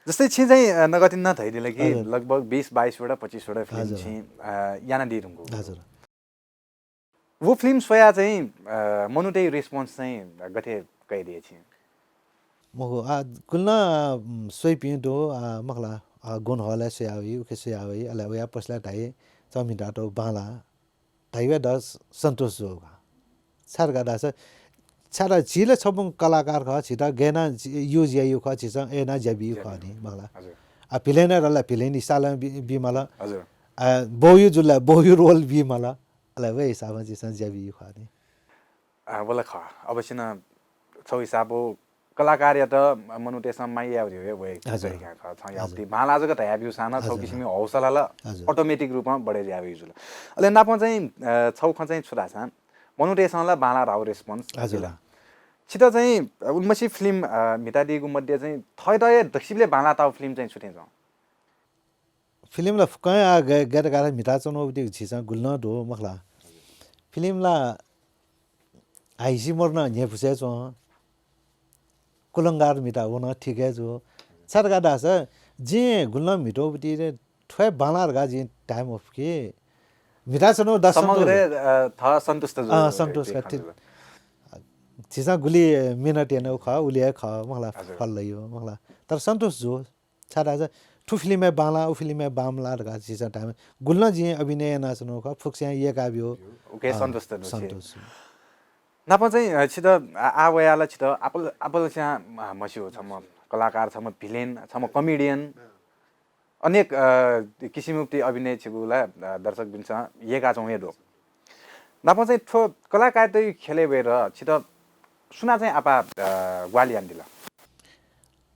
जस्तै छिं चाहिँ, अ, नकतिनि नं धयादिल कि हजुर। लगभग बीस बाइस वटा, पच्चिस वटा film हजुर। छिं, अ, यानादी धुंकू। हजुर। व film स्वया चाहिँ, अ, मनूतय् response चाहिँ गथे कयादिया छिं? मखु, आ, गुलिं, अ, स्वइपिं दु, आ, मखला, आ, गुण हलय् स्वया वइ, उखे स्वया वइ, अले वया पसला धाइ, चमिता तो बांला। धाइबलय् दस सन्तोष जू का। छाय् धकाः धाःसा, छाय् धाःसा झी ला छपु कलाकार खः, झीत गय् याना use याइयो खः, झीसं अय् याना ज्या बियो खः नि, मखला। हजुर। आ, villain ला villain हिसाबं बी, बी माल। हजुर। आ, बहुयु जुल ला बहुयु role बी माल। अले व हिसाबं झीसं ज्या बियो खः नि। आ, व ला खः। अवश्य नं छौ हिसाबं कलाकारयात मनूतय्सं माया याये धइगु हे वय् हजुर। तरिका खः। छं हजुर। याःबलय् बांला जक धयाब्यूसां नं छौ हजुर। किसिमं हौसला ला हजुर। Automatic रूपं बढे जुयावइ जुल। अले नापं चाहिँ, अ, छौ खँ चाहिँ छु धाःसा, मनूतय्सं ला बांला धाउ response हजुर। दिल। छित चाहिँ, अ, उलिमछि film, अ, म्हितादीगु मध्ये चाहिँ थःत हे दक्वसिबलय् बांला ताउ film चाहिँ छु थें च्वं? Film ला फुक्कं आ गय्, गय् धकाः म्हिताच्वनागु बति झीसं गुलिं दु, मखला। Film ला हाइसी मरुन न्ह्यइपुसे च्वं। कुलंगार म्हिता व नं ठीक हे जू। छाय् धकाः धाःसा जिं गुलिं म्हितागु बति थ्व हे बांला धकाः जिं धाये मफु कि। म्हिताच्वनागु दस समग्र, अ, थः सन्तुष्ट जू। अँ, सन्तुष्ट का। झीसं गुलि मेहनत यानागु खः, उलि हे खः, मखला हजुर। फल लयो, मखला। तर सन्तुष्ट जू। छाय् धाःसा थ्व film-य् बांला, उ film-य् बांमला धकाः झीसं धायेमाः। गुलिं जिं अभिनय यानाच्वनागु खः, फुक्कसियां येकाब्यू। उके अँ, सन्तुष्ट दु छि। सन्तुष्ट। नापं चाहिँ, अ, छित आ, आ वयाः ला छित आपाल, आपालस्यां, अ, म्हस्यू, छम्ह कलाकार, छम्ह villain, छम्ह comedian। अनेक, अ, किसिमयुक्ति अभिनय छिगु ला, अ, दर्शकपिन्सं येकाच्वं हे दु। नापं चाहिँ थ्व कलाकारतय् ख्यलय् वयेत छित सुनां चाहिँ आपाः, अ, ग्वाहालि यानादिल?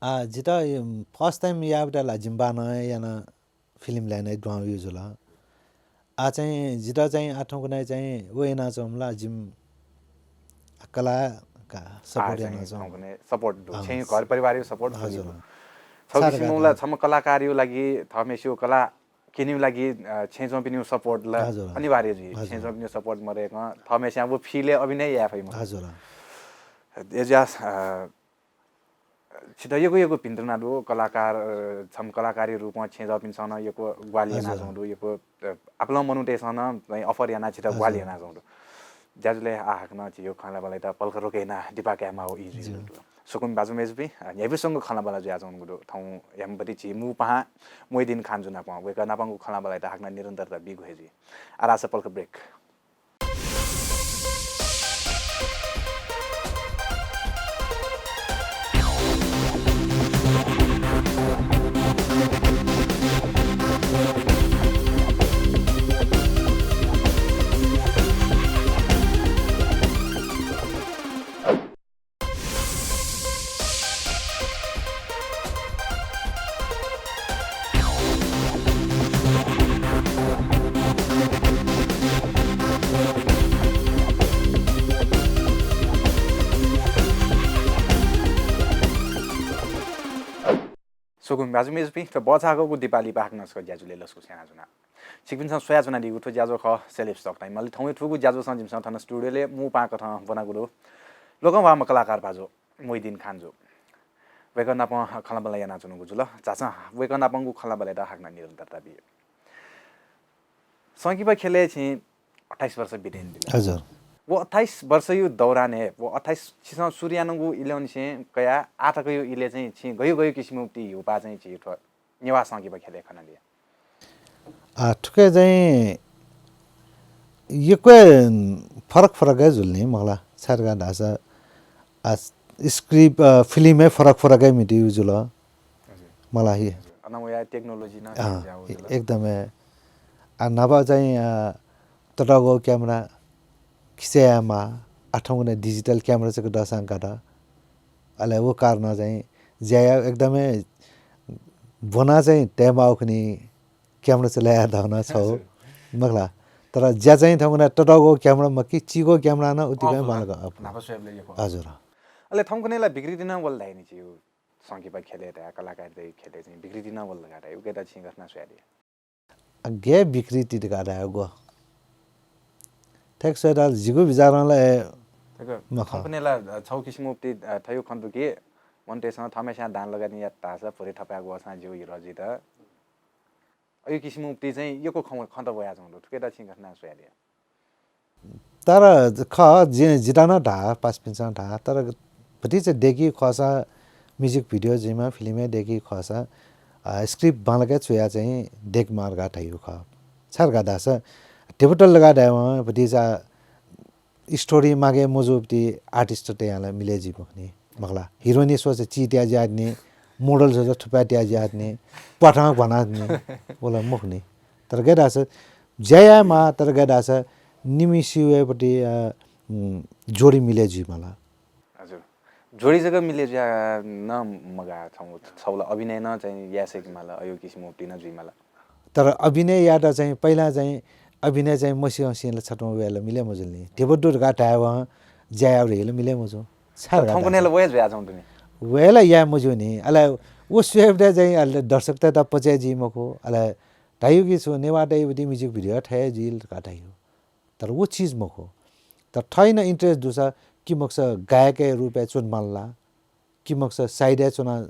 आ, जितः, उम्, first time याःबलय् ला जिमि बाःनं यानाः film line-य् दुहां वयागु जुल। आ चाहिँ जितः चाहिँ आः थौंकन्हय् चाहिँ व यानाच्वंम्ह ला जिमि कला का support यानाच्वं। थौंकन्हय् support दु। छेँ घर परिवारया support फुल्लु दु। छगू किसिमं ला छम्ह कलाकारया लागि थःम्हेसिगु कला क्यनेगु लागि छेँजःपिनिगु support ला अनिवार्य जुइ। छेँजःपिनिगु support मदय्कं थःम्हेस्यां व field-य् अभिनय याये फइ मखु। हजुर। अय्जुयाः छित यक्व यक्व भिंतुना दु कलाकार, छम्ह कलाकारया रूपं छेँजःपिन्सं नं यक्व ग्वाहालि यानाच्वंगु दु, यक्व आपालं मनूतय्सं नं चाहिँ offer यानाः छित ग्वाहालि यानाच्वंगु दु। ज्याझ्वलय् आः हाकनं झीगु खँल्हाबल्हायात पलख रोके यानाः दिपा कायेमाःगु ई जुइगु दु। स्वकुमि भाजु मय्जुपिं, न्ह्याइपुसेंगु खँल्हाबल्हा जुयाच्वंगु दु। थौं यानाः बति झी मू पाहां मोहिउद्दिन खान जु नाप वय्कः नापंगु खँल्हाबल्हायात हाकनं निरन्तरता बीगु हे जुइ। आः धाःसा पलख break। स्वकुमि भाजु मय्जुपिं, थ्व बचाःगु दिपालिपा हाकनं छकः ज्याझ्वलय् लसकुस यानाच्वना। छिकपिन्सं स्वयाच्वनादीगु थ्व ज्याझ्वः खः सेल्फ स्टक टाइम। अले थौंया थुगु ज्याझ्वःसं जिमिसं थन studio-लय् मू पाहां कथं ब्वनागु दु लोकंह्वाःम्ह कलाकार भाजु मोहिउद्दिन खान जु। वय्कः नाप खँल्हाबल्हा यानाच्वनागु जुल। झासँ वय्कः नापंगु खँल्हाबल्हायात हाकनं निरन्तरता बी। संकिपा ख्यलय् छिं अट्ठाइस वर्ष बितादिल। हजुर। व अट्ठाइस वर्षया दौरानय्, व अट्ठाइस, छिसं सुरु यानागु इलंनिसें कयाः आः तकया इलय् चाहिँ छिं गय् गय् किसिमया ह्यूपाः चाहिँ झी थ्व नेवाः संकिपा ख्यलय् खनादिया? आ, थुके चाहिँ यक्व फरक फरक हे जुल नि, मखुला। छाय् धकाः धाःसा, आ, script, अ, film हे फरक फरक हे म्हितेगु जुल। हजुर। मला हि। हजुर। अन वया technology नं अँ, change याःगु जुल। एकदमै। आ, न्हापा चाहिँ, अ, ततःगु camera खिचय् यायेमाः, आ, थौंकन्हय् digital camera जक दःसां गात। अले व कारणं चाहिँ ज्या यायेगु एकदमै ब्वना चाहिँ तयेमाःगु खनी, camera चले याये धकाः नं छगू। हजुर। मखुला। तर ज्या चाहिँ थौंकन्हय् ततःगु camera मखु कि, चिगु camera नं उतिकं अःपुला। बांलाक अःपुला। न्हापा स्वयेबलय् यक्व। हजुर। अले थौंकन्हय् ला विकृति नं वल धाइ नि झीगु संकिपा ख्यलय् धाइ, कलाकारिताया ख्यलय् चाहिँ विकृति नं वल धकाः धाइ। उकियात छिं गथे यानाः स्वयादिया? आ, गय् विकृति धकाः धायेगु। थथे स्वयेत जिगु बिचारं ला ए, थथे मखु। थौंकन्हय् ला छगू किसिमया उक्ति, अ, थथे खँ दु कि, मनूतय्सं थःम्हेस्यां दान लगानी यात धाःसा भुतय् थपाय्क वःसां जिगु हिरो जुइत। अय् किसिमया उक्ति चाहिँ यक्व खँ, खँत वयाच्वंगु दु। थुकियात छिं गथे यानाः स्वयादिया? तर खः, जि, जितः नं धाः, पासापिन्सं धाः, तर भतिचा दय्की खःसा music video जुइमा, film हे दय्की खःसा, अ, script बांलाक च्वयाः चाहिँ दय्केमाः धकाः धयागु खः। छाय् धकाः धाःसा ध्यबा तल धकाः धायेवं भतिचा story मागे मजूपिं artist तयाः ला मिले जुइ मखुनि, मखुला। Heroine स्वःसा चित्याः जुयाच्वनी, model स्वःसा थुपाय् त्याः जुयाच्वनी, प्वाथं भनाच्वनी, व ला मखुनि। तर गय् धाःसा ज्या यायेमाः, तर गय् धाःसा निम्हसिया पति, अ, उम्, जोडी मिले जुइमाल। हजुर। जोडी जक मिले जुयाः नं मगाः, छगू, छगू ला अभिनय नं चाहिँ याये सकेमाल, अय् किसिमया उक्ति नं जुइमाल। तर अभिनय यायेत चाहिँ पहिला चाहिँ अभिनय चाहिँ मस्यंसे ला छथ्वं वये ला मिले मजुल नि। ध्यबा दु धकाः धायेवं ज्या यायेगु हे ला मिले मजू। छाय् धकाः थौंकन्हय् ला धाःसा वये जुयाच्वंगु दु नि। वये ला याये मज्यू नि। अले व स्वयेबलय् चाहिँ अले दर्शकतय्त पचय् जुइ मखु। अले धाइगु कि छु नेवाः दाइया पति music video थथे जुइ धकाः धाइगु। तर व चिज मखु। तर थःत नं interest दुसा कि मखुसा गायकया रूपय् च्वनेमाल ला, कि मखुसा side-य् च्वनाः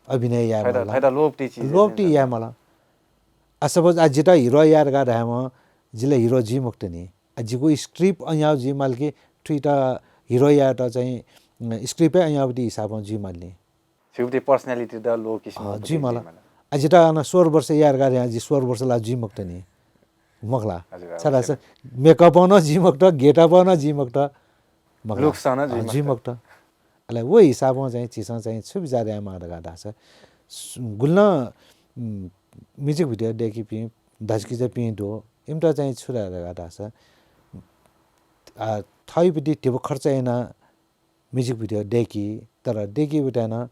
अभिनय यायेमाल ला। थःत लोभ ति चिज लोभ ति यायेमाल। आ, suppose आ जितः हिरो या धकाः धायेवं जि ला हिरो जुइ मखुत नि। आ जिगु script अज्याःगु जुइमाल कि थुइत हिरो यायेत चाहिँ, अ, script हे अज्याःगु हिसाबं जुइमाल नि। छिगु पति personality त लोभ किसिमं अ, जुइमाल। जुइमाल। आ जितः अन सोह्र वर्ष या धकाः धायेवं जि सोह्र वर्ष ला जुइ मखुत नि। मखुला। हजुर, छाय् धाःसा makeup नं जुइ मखुत, getup नं जुइ मखुत। मखुला। Looks नं जुइ अ, जुइ मखुत। मखुत। अले व हिसाबं चाहिँ झीसं चाहिँ छु बिचाः यायेमाः धकाः धाःसा, सु-, गुलि नं, उम्, music video दय्कीपिं दाजुकिजापिं दु, इमित चाहिँ छु धाये धकाः धाःसा, आ, थःया पति ध्यबा खर्च यानाः music video दय्की, तर दय्कीबलय् नं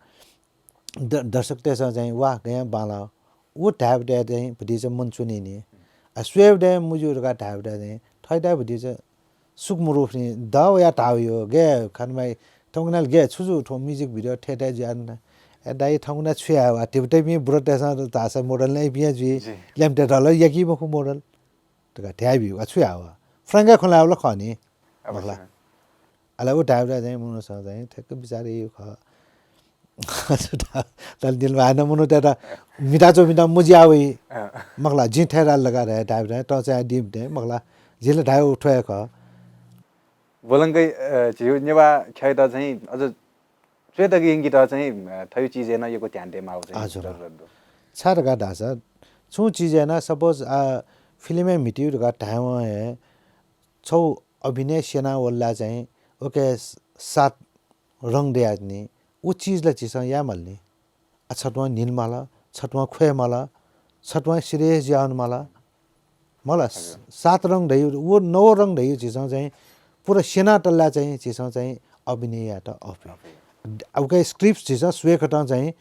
द-, दर्शकतय्सं चाहिँ वाह गय् बांलाः, व धायेबलय् चाहिँ भतिचा मन च्वनी नि। आ, स्वयेबलय् मज्यू धकाः धायेबलय् चाहिँ थःत भतिचा सुक मरुफिं द वया ताव यो गे खनमाइ थौंकन्हय् गे छु जु थ्व music video थेथें जुयाः न। ए दाइ थौंकन्हय् छु याः वा? टिपटिपिं ब्रतय्‌सं धाःसा model नं इपिं जुइ। जी। ल्याम्टे धल यकी मखु model। धकाः धयाबी वा छु याः वा? फ्राङ्गा खँ ल्हायेबलय् खः नि। अवश्य। मखला। अले उ धायेबलय् चाहिँ मनूसं चाहिँ ठ्याक्क बिचाः याइगु खः। तर निल भाय्‌नं मनूतय्‌त मिता च्वमिता मजिया वइ। अँ। मखला, जिं थथे धाल धकाः धाये धायेबलय् तँ चाहिँ दिम दे, मखला, जिं ला धायेगु थ्व हे खः। वलंकय्, अ, झीगु नेवाः ख्यःयात चाहिँ अझ च्वय्‌तक यंकेत चाहिँ, अ, थ्व चिजय् नं यक्व ध्यान दयेमाःगु चाहिँ हजुर। जरुरत दु। छाय् धकाः धाःसा छुं चिजय् नं suppose, अ, film-य् म्हितीगु धकाः धायेवं हे छौ अभिनय स्यना वल ला चाहिँ उके सात रंग दयाच्वनी, उ चिज ला झीसं याये माल नि। आ, छत्वं न्हिन माल, छत्वं ख्वये माल, छत्वं serious जुया वने माल। मखला, हजुर। सात रंग धइगु, व नौ रंग धइगु झीसं चाहिँ पुरा स्यना तल ला चाहिँ झीसं चाहिँ अभिनय यायेत अःपुइ। अःपुइ। उके script झीसं स्वये खतं चाहिँ,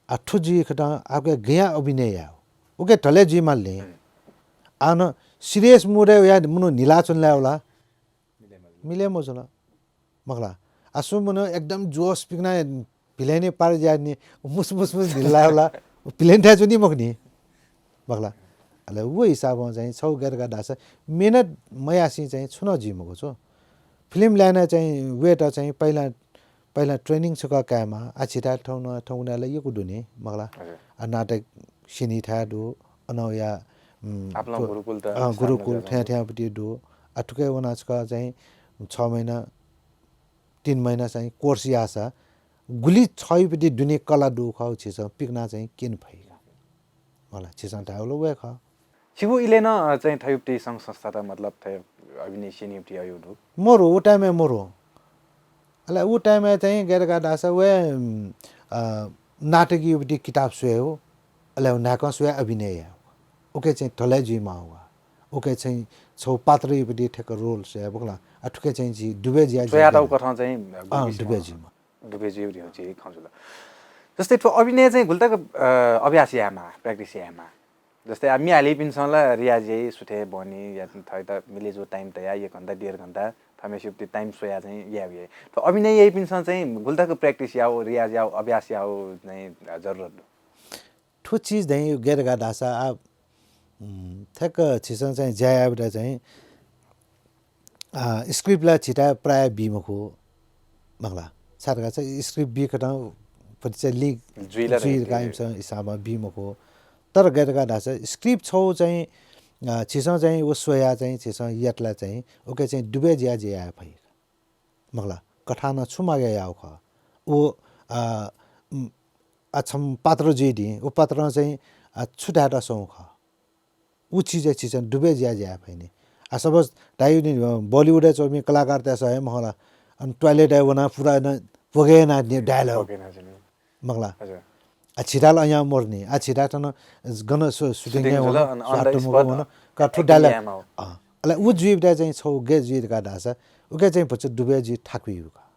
आ, थ्व जुइ खतं, आ, उके गय् अभिनय यायेगु। उके धले जुइ माल नि। हम्म। आ, न serious mood-य् वया मनू न्हिलाच्वन ला वला। मिले मजुल। मखला। आ, सुं मनू एकदम जोश पिकना villain-य् पार ज्या नि, मुस, मुस, मुस न्हिला वला, villain थाय् च्वनी मखु नि। मखला। अले व हिसाबं चाहिँ छौ गय् धकाः धाःसा मेहनत मयासें चाहिँ छुं नं जुइ मखु छु। Film line-य् चाहिँ वयेत चाहिँ पहिला, पहिला training छकः कायेमाः। आ, झीथाय् थौं नं, थौंकन्हय् ला यक्व दु नि, मखला। हजुर। आ, नाटक सिनी थाय् दु, अन वया, उम्, आपालं थ्व, गुरुकुल त अँ, गुरुकुल साधना थ्याँ थ्याँपट्टि दु। आ, थुके वना छकः चाहिँ छ महिना, तीन महिना चाहिँ course याःसा गुलि छयुपट्टि दुने कला दु खः झीसं पिकना चाहिँ क्यने फइ। मखला, झीसं धायेबलय् वये खः। छिगु इलय् नं, अ, चाहिँ थयुपट्टि संघ संस्थात मतलब थय् अभिनय सिनीपट्टि अयु दु? मरु, उ time-य् मरु। अले उ time-य् चाहिँ गय् धकाः धाःसा वय्, उम्, अ, नाटकीपट्टि किताब स्वयेगु, अले न्हाय्कं स्वयाः अभिनय यायेगु। उके चाहिँ धले जुइमाः वा। उके चाहिँ छौ पात्रयुपट्टि ठ्याक्क role स्वयाः मखला। आ, थुके चाहिँ झी दुबे जुया स्वयातःगु कथं चाहिँ अँ, गुलि दुबे जुइमाः। दुबे जुइ धइगु झी खँ जुल। जस्तै थ्व अभिनय चाहिँ गुलि तक, अ, अभ्यास यायेमाः, practice यायेमाः? जस्तै आ, म्ये हालीपिन्सं ला रियाज याइ, सुथय् बहनी या थःत मिले जू time तयाः एक घण्टा, डेढ घण्टा थःम्हेसिपट्टि time स्वयाः चाहिँ याये याइ। थ्व अभिनय याइपिन्सं चाहिँ गुलि तक practice याउ, रियाज याउ, अभ्यास याउ चाहिँ जरुरत दु? थ्व चिज चाहिँ गय् धकाः धाःसा आ, उम्, ठ्याक्क झीसं चाहिँ ज्या यायेबलय् चाहिँ आ, script ला झीथाय् प्रायः बी मखु, मखला। छाय् धकाः धाःसा script बी खतं पति चाहिँ leak जुइ ला जुइ धकाः इमिसं हिसाबं बी मखु। तर गय् धकाः धाःसा script छौ चाहिँ, आ, झीसं चाहिँ व स्वयाः चाहिँ झीसं यात ला चाहिँ उके चाहिँ दुबे जुया जुया याये फइ। मखला, कथां नं छु मागे याउ खः। उ, आ, उम्, आ, छम्ह पात्र जुइ दिं, उ पात्रं चाहिँ, आ, छु धायेत स्वंगु खः। उ चिजय् झीसं दुबे जुया जुया याये फइ नि। आ, suppose धाइगु नि, Bollywood-य् च्वंपिं कलाकारतय्‌सं हे मखला, अन toilet-य् वनाः पुरा नं प्वगे याना नि dialogue। प्वगे याना जुइ नि। मखला। हजुर। आ, झीथाय् ला अयां मरु नि। आ, झीथाय् थन गन सु-, shooting जुल, याये वन, अन on the spot वन, का थ्व acting dialogue यायेमाः। अँ। अले उ जुइबलय् चाहिँ छौ गय् जुइ धकाः धाःसा, उके चाहिँ भचा दुबे जुइ थाकुइ का।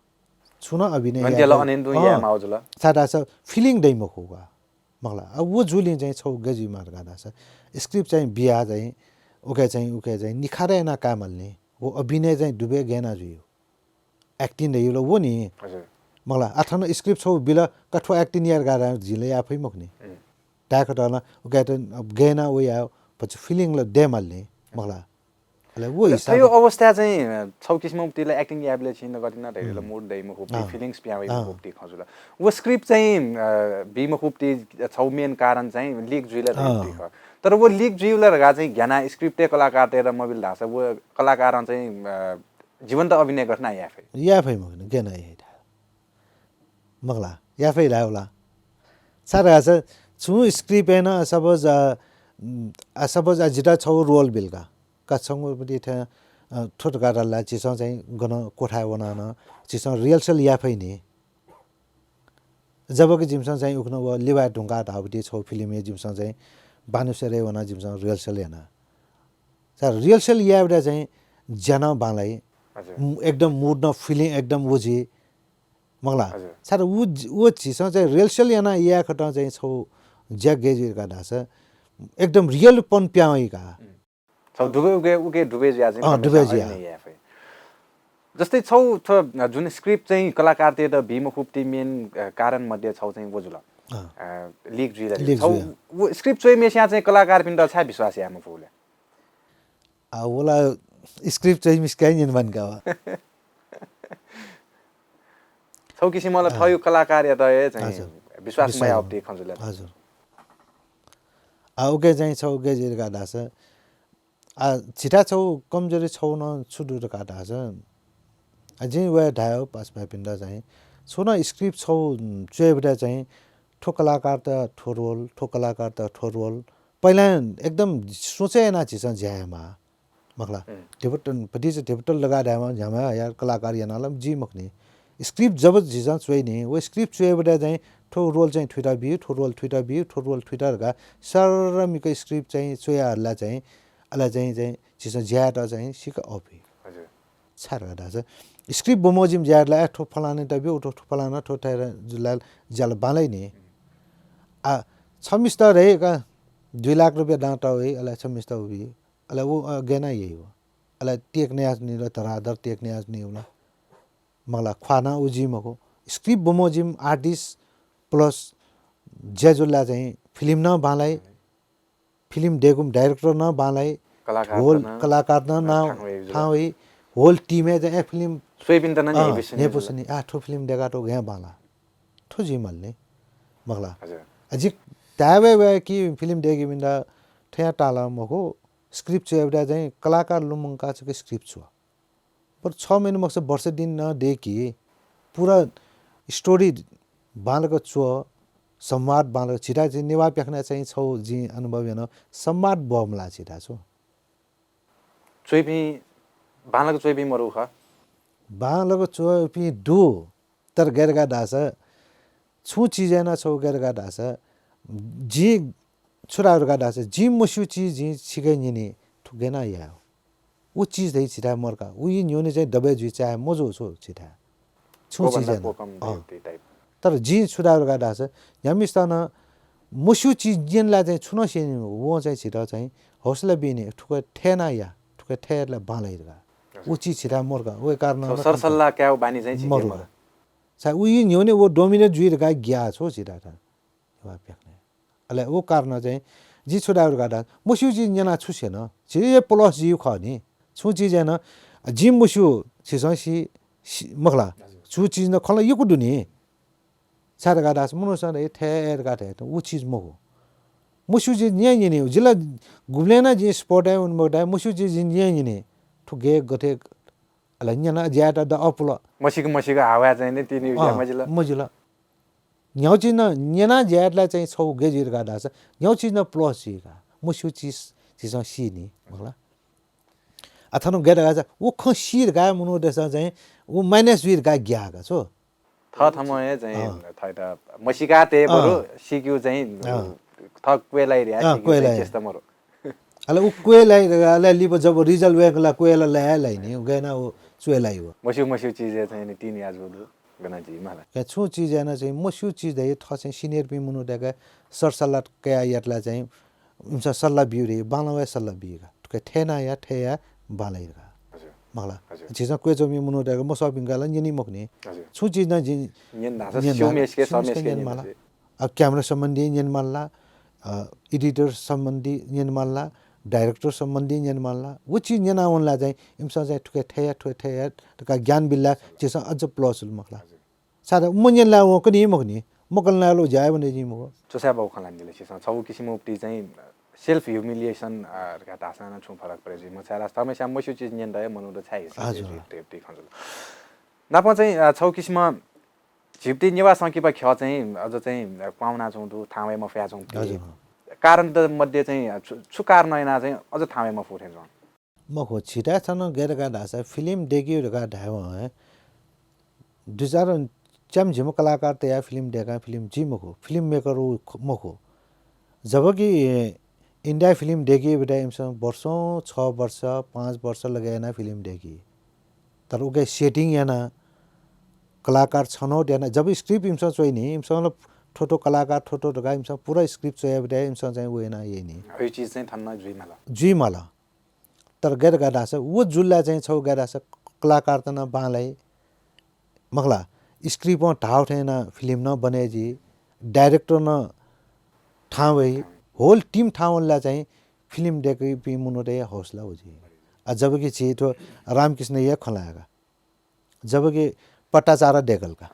छुं नं अभिनय याये अन तुं अँ। यायेमाः जुल। छाय् धाःसा feeling दइ मखु का। मखला, आ, व जुलिं चाहिँ छौ गय् जुइमाः धकाः धाःसा, script चाहिँ बिया चाहिँ, उके चाहिँ, उके चाहिँ निखारे याना काये माल नि। व अभिनय चाहिँ दुबे गय् याना जुइ। Acting धइगु ला व नि। हजुर। मखला, आ, थन script छौ बिल, का थ्व acting या धकाः जिं ला याये फइ मखु नि। हम्म। धाये खत ला, उके त गय् याना व या, भचा feeling ला दये माल नि। मखला। अले व हिसाबं थ्व अवस्था चाहिँ, अ, छौ किसिमं ला acting यायेबलय् छिं गथे नं धैले ला अँ। Mood दइ मखुपट्टि, अँ। Feelings पिहां वइ अँ। मखुपट्टि खँ जुल। व script चाहिँ, अ, बी मखुपट्टि छौ main कारण चाहिँ leak जुइ ला धैपट्टि अँ। खः। तर व leak जुइ ला धकाः चाहिँ ग्यानाः script-य् कलाकारतय्‌त मबिल धाःसा व कलाकारं चाहिँ, अ, जीवन्त अभिनय गथे याये फइ? याये फइ मखु नि, गय् याना याइ धाः। मखला, याये फइ धायेबलय्। छाय् धाःसा छुं script-य् नं suppose, अ, उम्, आ, suppose, आ, जितः छौ role बिल का। का छंगुपट्टि थें, अ, थ्व धकाः धाल ला, झीसं चाहिँ गन क्वथाय् वनाः नं झीसं rehearsal याये फइ नि। जबकि जिमिसं चाहिँ उखुन्हु व लिबाय् धुंकाः धाःगुति छौ film-य् जिमिसं चाहिँ बानेश्वरय् वनाः जिमिसं rehearsal याना। सा rehearsal यायेबलय् चाहिँ ज्या नं बांलाइ। हजुर। उम्, एकदम mood नं feeling एकदम व जुइ। मखला। हजुर। छाय् उ, उ झीसं चाहिँ rehearsal याना याये खतं चाहिँ छौ ज्या गय् जुइ का धाःसा एकदम real-पन पिहां वइ का। हम्म। छौ दुबे उके, उके दुबे जुया चाहिँ अँ, दुबे जुया। अभिनय याये फइ। जस्तै छौ थ्व जुन स्क्रिप्ट चाहिँ कलाकारतय्‌त बी मखुपिं मेन, अ, कारण मध्ये छौ चाहिँ व जुल। अँ। अ, लिक जुइ ला लिक छौ जुइ। व स्क्रिप्ट च्वइम्हेसिया चाहिँ कलाकारपिन्त छाय् विश्वास याये मफुले? आ, वला स्क्रिप्ट चाहिँ मिस्काइ निर्माण का वा। छौ किसिममा अँ। थयु कलाकारयात हे चाहिँ हजुर। विश्वास विश्वास मयाउपिं खँ जुल। हजुर। आ, उके चाहिँ छौ उके जिर का धाःसा आ, झिता छौ कमजोरी छौ नं छु दु धकाः धाःसा, आ, जिं वया धायेगु पासापिन्त चाहिँ, छौ नं स्क्रिप्ट छौ, उम्, च्वयेबलय् चाहिँ, थ्व कलाकारत थ्व रोल, थ्व कलाकारत थ्व रोल, पहिला एकदम सोचे याना झीसं ज्या यायेमाः। मखला, हम्म। धिबा तल, भतिचा धिबा तल धकाः धायेमाः, न्ह्याम्ह यार कलाकार याना ला जुइ मखुनि। स्क्रिप्ट जब झीसं च्वइनि, व स्क्रिप्ट च्वयेबलय् चाहिँ, थ्व रोल चाहिँ थुइत बी, थ्व रोल थुइत बी, थ्व रोल थुइत धकाः सरमिक स्क्रिप्ट चाहिँ च्वया हल्ला चाहिँ, अले चाहिँ, चाहिँ झीसं ज्यायात चाहिँ सिक अःपुइ। हजुर। छाय् धकाः धाःसा स्क्रिप्ट बमोजिम ज्यायात ला, ए, थ्व फलानायात ब्यु, थ्व, थ्व फलाना, थ्व थथे जुल ला ज्या ला बांलाइ नि। आ, छम्हेसित हे का दुई लाख रुपियाँ दां तः वइ, अले छम्हेसित उबी, अले उ, अ, गय् याना याइ व। अले टेक नयाच्वनी ला, धराधर टेक नयाच्वनी व ला। मखला, ख्वाः नं उ जुइ मखु। स्क्रिप्ट बमोजिम आर्टिस्ट प्लस ज्या जुल ला चाहिँ फिल्म नं बांलाइ, फिल्म देय्‌कूम्ह डाइरेक्टर नं बांलाइ, कलाकार होल त नं, कलाकार नं नं थाहां वइ, थाहां वइ, होल टिमय् चाहिँ ए फिल्म स्वइपिन्त नं अँ, न्ह्यइपुसे नि न्ह्यइपुसे नि, आ, थ्व फिल्म देय्‌कातःगु हे बांला। थ्व जुइ माल नि, मखला। हजुर। आ, जि धाये वये कि फिल्म देय्‌कीपिन्त थ्वया तालं मखु, स्क्रिप्ट च्वयेबलय् चाहिँ कलाकार लुमंका छकः स्क्रिप्ट च्व। बरु छ महिना मखुसा वर्ष दिन नं देय्‌कि, पुरा स्टोरी बांलाक च्व, संवाद बांलाक, झिता चाहिँ नेवाः प्याखनाय् चाहिँ छौ जिं अनुभव याना, संवाद बमलाः झिता छु। च्वइपिं, बांलाक च्वइपिं मरु खः। बांलाक च्वइपिं दु, तर गय् धकाः धाःसा, छुं चिजय् नं छौ गय् धकाः धाःसा, जिं छु धाये धकाः धाःसा, जिं मस्यू चिज जिं छिके न्यनी, थुके नं याये। उ चिज धइ झिथाय् मरु का, उइ न्ह्यःने चाहिँ दबय् जुइ चाहे मजू छु झिथाय्। छुं चिजय् नं। अँ। तर जिं छु धाये धकाः धाःसा, न्ह्याम्हेसित नं मस्यू चिज न्यन ला चाहिँ छुं नं स्यनी, वं चाहिँ झित चाहिँ हौसला बिनि, थुके थथे नं या, थुके थथे यात ला बांलाइ धकाः। उ चिज झिथाय् मरु का, उ कारण नं सरसल्लाह कायेगु बानी चाहिँ झिके मरु। मरु। सा उइ न्ह्यःने व डोमिनेट जुइ धकाः ग्याः छु झिता। नेवाः प्याखनाय्। अले उ कारण चाहिँ जिं छु धाये धकाः धाःसा, मस्यू चिज न्यना छु स्यन? झी हे प्लस जिउ खः नि। छुं चिजय् नं, जिं मस्यू, छिसं सी, सी, मखला। हजुर। छुं चिज नं खँ ला यक्व दु नि। छाय् धकाः धाःसा मनूतय्‌सं हे थथे धकाः धाये, उ चिज मखु। मस्यू चिज न्यने न्यने, जिं ला गुबलें नं जिं स्पटय् वने मखु धाये, मस्यू चिज जिं न्यने न्यने। थुके गथे अले न्यना ज्या यायेत द अःपुल। मसिक मसिक हावाय् चाहिँ नि तिनि अँ, मजिल। मजिल। न्ह्यागु चिज नं न्यना ज्या यायेत ला चाहिँ छौ गय् जुइ धकाः धाःसा, न्ह्यागु चिज नं प्लस जुइ का। मस्यू चिज झीसं सी नि, मखला। आ, थन गय् धकाः धाःसा, उ खँ सी धकाः मनूतय्‌सं चाहिँ उ माइनस जुइ धकाः ग्याः का छु। थःथम्हं हे चाहिँ अँ। थःत मसिका तये बरु अँ। सिक्यु चाहिँ अँ। थः क्वय् लाइ रे, अँ, सिक्यु क्वय् चाहिँ लाइ। चेष्टा मरु। अले उ क्वय् लाइ, अले लिपा जब रिजल्ट वय्‌कल ला क्वय् ला लाइ लाइ नि, उ गय् याना उ च्वय् लाइ व। मस्यू मस्यू चिजय् चाहिँ नि तिनि याजु दु, गना जुइ माला। कहे छुं चिजय् नं चाहिँ मस्यू चिज धइ थः चाहिँ सिनियरपिं मनूतय्‌के सरसल्लाह कयाः यात ला चाहिँ इमिसं सल्लाह बिउ रे, बांलाक वये सल्लाह बी का। थुके थथे नं या, थथे या, बांलाइ का। हजुर। मखला। हजुर। झीसं क्वय् च्वंपिं मनूतय्‌के मसःपिन्का ला न्यनी मखु नि। हजुर। छुं चिज नं जिं न्यन धाःसा न्यन स्यू धाःसा मेसिके स्यू सः मेसिके मेसिके न्यन न्यन माला। माला। आ, क्यामेरा सम्बन्धी न्यन माला, आ, एडिटर सम्बन्धी न्यन माला, डाइरेक्टर सम्बन्धी न्यन माला। उ चिज न्यना वन ला चाहिँ इमिसं चाहिँ थुके थथे या, थुके थथे या धकाः ज्ञान बिल ला झीसं अझ प्लस हुल मखला। हजुर। सादा मन्यन ला वं कनी मखु नि, मकन ला लो ज्या याये वने जिं मखु। च्वसाय् बाउ खँ ल्हानादिल छिसं। छगू किसिमं उक्ति चाहिँ सेल्फ ह्युमिलिएसन, अ, धकाः धाःसां नं छुं फरक परे जुइ मखु। छाय् धाःसा थःम्हेस्यां मस्यू चिज न्यन दया मनूत छाय् हिस्सा हजुर। जुइ, जुइ, जुइ, जुइ खँ जुल। नापं चाहिँ, अ, छगू किसिमं झीपिं नेवाः संकिपा ख्यः चाहिँ अझ चाहिँ, अ, क्वाउना च्वं दु, थाहां वये मफया च्वं दु। हजुर। कारण त मध्ये चाहिँ, अ, छु, छु कारण याना चाहिँ अझ थाहां वये मफु थें च्वं? मखु, छिता थन गय् धकाः धाःसा फिल्म देक्यु धकाः धायेवं हे दुई चार च्याम्ह झिम्ह कलाकार तयाः फिल्म देकां फिल्म जुइ मखु, फिल्म मेकर उ ख-, मखु। जबकि इन्डिया फिल्म देकी बेटा इमिसं वर्षौं, छ वर्ष, पाँच वर्ष लगे यानाः फिल्म देकी। तर उके सेटिङ यानाः, कलाकार छनौट यानाः, जब स्क्रिप्ट इमिसं च्वइनि, इमिसं ला थ्व थ्व कलाकार थ्व थ्व धकाः इमिसं पुरा स्क्रिप्ट च्वया बेटा इमिसं चाहिँ उ यानाः याइनि। अय् चिज चाहिँ थन जुइ माल। जुइ माल। तर गय् धकाः धाःसा, व जुल ला चाहिँ छगू गय् धाःसा कलाकारत नं बांलाइ, मखला, script धाव थें याना फिल्म नं बने जी, director नं थां वइ, whole team थां वनला चाहिँ फिल्म देकपिं मनूतय् हौसला वजी। आ, जबकि झी थ्व रामकृष्णया खँ ल्हायेका, जबकि पट्टाचार देकल का।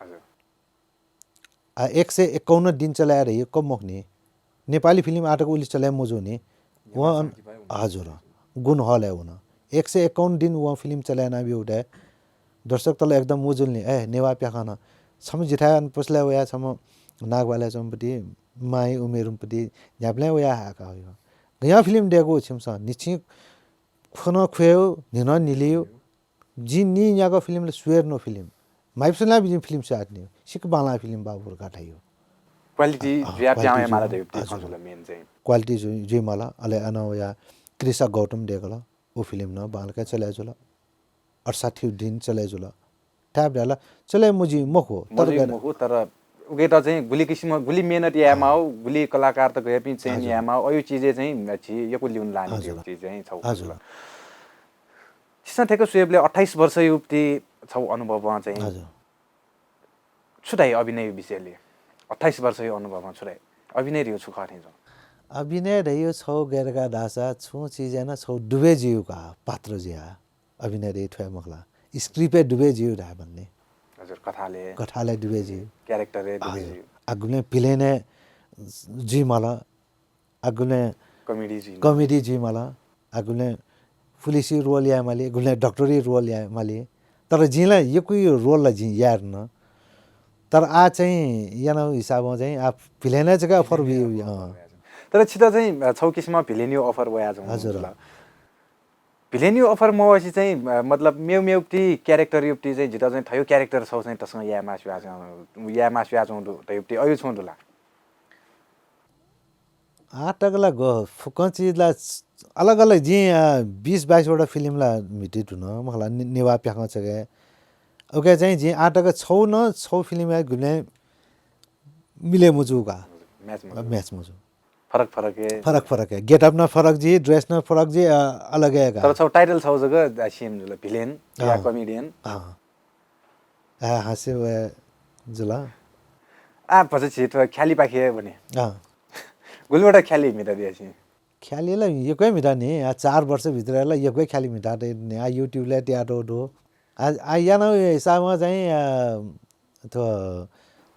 आ, एक सय एकाउन्न दिन चलाये धइ कम मखुनि। नेपाली फिल्म आतक उलि चलाये मजूनि। वं, हजुर, गुण हलय् वन। एक सय एकाउन्न दिन वं फिल्म चलाये याना ब्यूगु दर्शकतल एकदम मजूनि। ए, नेवाः प्याखं नं। छम्ह जिथाय् अन पसलय् वया छम्ह नागवालय् च्वंपति, माई उमेरुम्पति न्ह्याबलें वया हाय्का वयो। गय् फिल्म देकू छिमिसं, न्हिच्छिं खुनं खुयेउ, न्हिनं निलिउ। जिं नीन्यागः फिल्म ला स्वेर नो फिल्म। माइपसुनां जिं फिल्म स्यात नि। सिक बांलाः फिल्म बाबुर का धाइयो। Quality जुया प्यां वये माला धइगु खँ जुल main चाहिँ। Quality जुइ, जुइ माला। अले अन वया कृषा गौतम देकल। उ फिल्म नं बांलाक चले जुल। अठसट्ठी दिन चले जुल। थाय् ब्याला चले मुजी मखु, तर मजी गन मखु, तर उकेत चाहिँ गुलि किसिम, गुलि मेहनत याये माउ, गुलि कलाकार त गयपिं चयन याये माउ, अयु चिजे चाहिँ झी यकु लिउन लाने हजुर। चिज चाहिँ छौ हजुर। छिसं थेक स्वयेबले अट्ठाइस वर्ष युपति छौ अनुभव चाहिँ हजुर। छु धाइ अभिनय विषयले? अट्ठाइस वर्ष यु अनुभव छु धाइ? अभिनय रियो छु खः थिं जौ? अभिनय धयो छौ गैरका दासा छु चिज याना छौ डुबे जियु का पात्र जिया। अभिनय धयो थ्वया मखला। Script ए डुबे जियु धाय भन्ने। हजुर, कथाले। कथाले डुबे जियु। Character ए डुबे हजुर। जियु। आगुले पिलेने जुइ मला। आगुले comedy जुइ मला। Comedy जुइ मला। आगुले पुलिसी role याये माली, गुले doctor-ी role याये माली। तर जिं ला यक्व role ला जिं याये न। तर आ चाहिँ याना हिसाबं चाहिँ आ भिलेन जक offer वइ, अँ। तर छित चाहिँ छौ किसिम भिलेन यु offer वया जौ हजुर। भिलेन यु offer मवसि चाहिँ, अ, मतलब मेउ मेउपति character युपति चाहिँ जित चाहिँ थयु character छौ चाहिँ तसं याये मास्वया चाहिँ, याये मास्वया चाहिँ दु, थयुपति अयु छौ दुला। आ तक ला ग, फुक्कं चिज ला अलग अलग जिं, अ, बीस बाइस वटा फिल्म ला म्हिते धुन, मखला ने-, नेवाः प्याखं छगय्। उके चाहिँ जिं आ तक छौ न, छौ फिल्म या गुबलें मिले मुजू का। Match मुजू। Match मुजू। फरक फरक हे। फरक फरक हे। Get up न फरक जी, dress न फरक जी, अ, अलग हे का। तर छौ title छौ जक, अ, same जुल, भिलेन या अँ। Comedian। अँ। आ, हाँसे वया जुल। आ, भचा छि थ्व ख्याली पाखे बने। अँ। गुलिवटा ख्याली म्हिता दिया छि? ख्याली ला यक्व हे म्हिता नि, आ, चार वर्ष भित्र ला यक्व हे ख्याली म्हिता नि, आ, YouTube ला त्यातो दो। आ, आ, याना हिसाबमा चाहिँ, आ, थ्व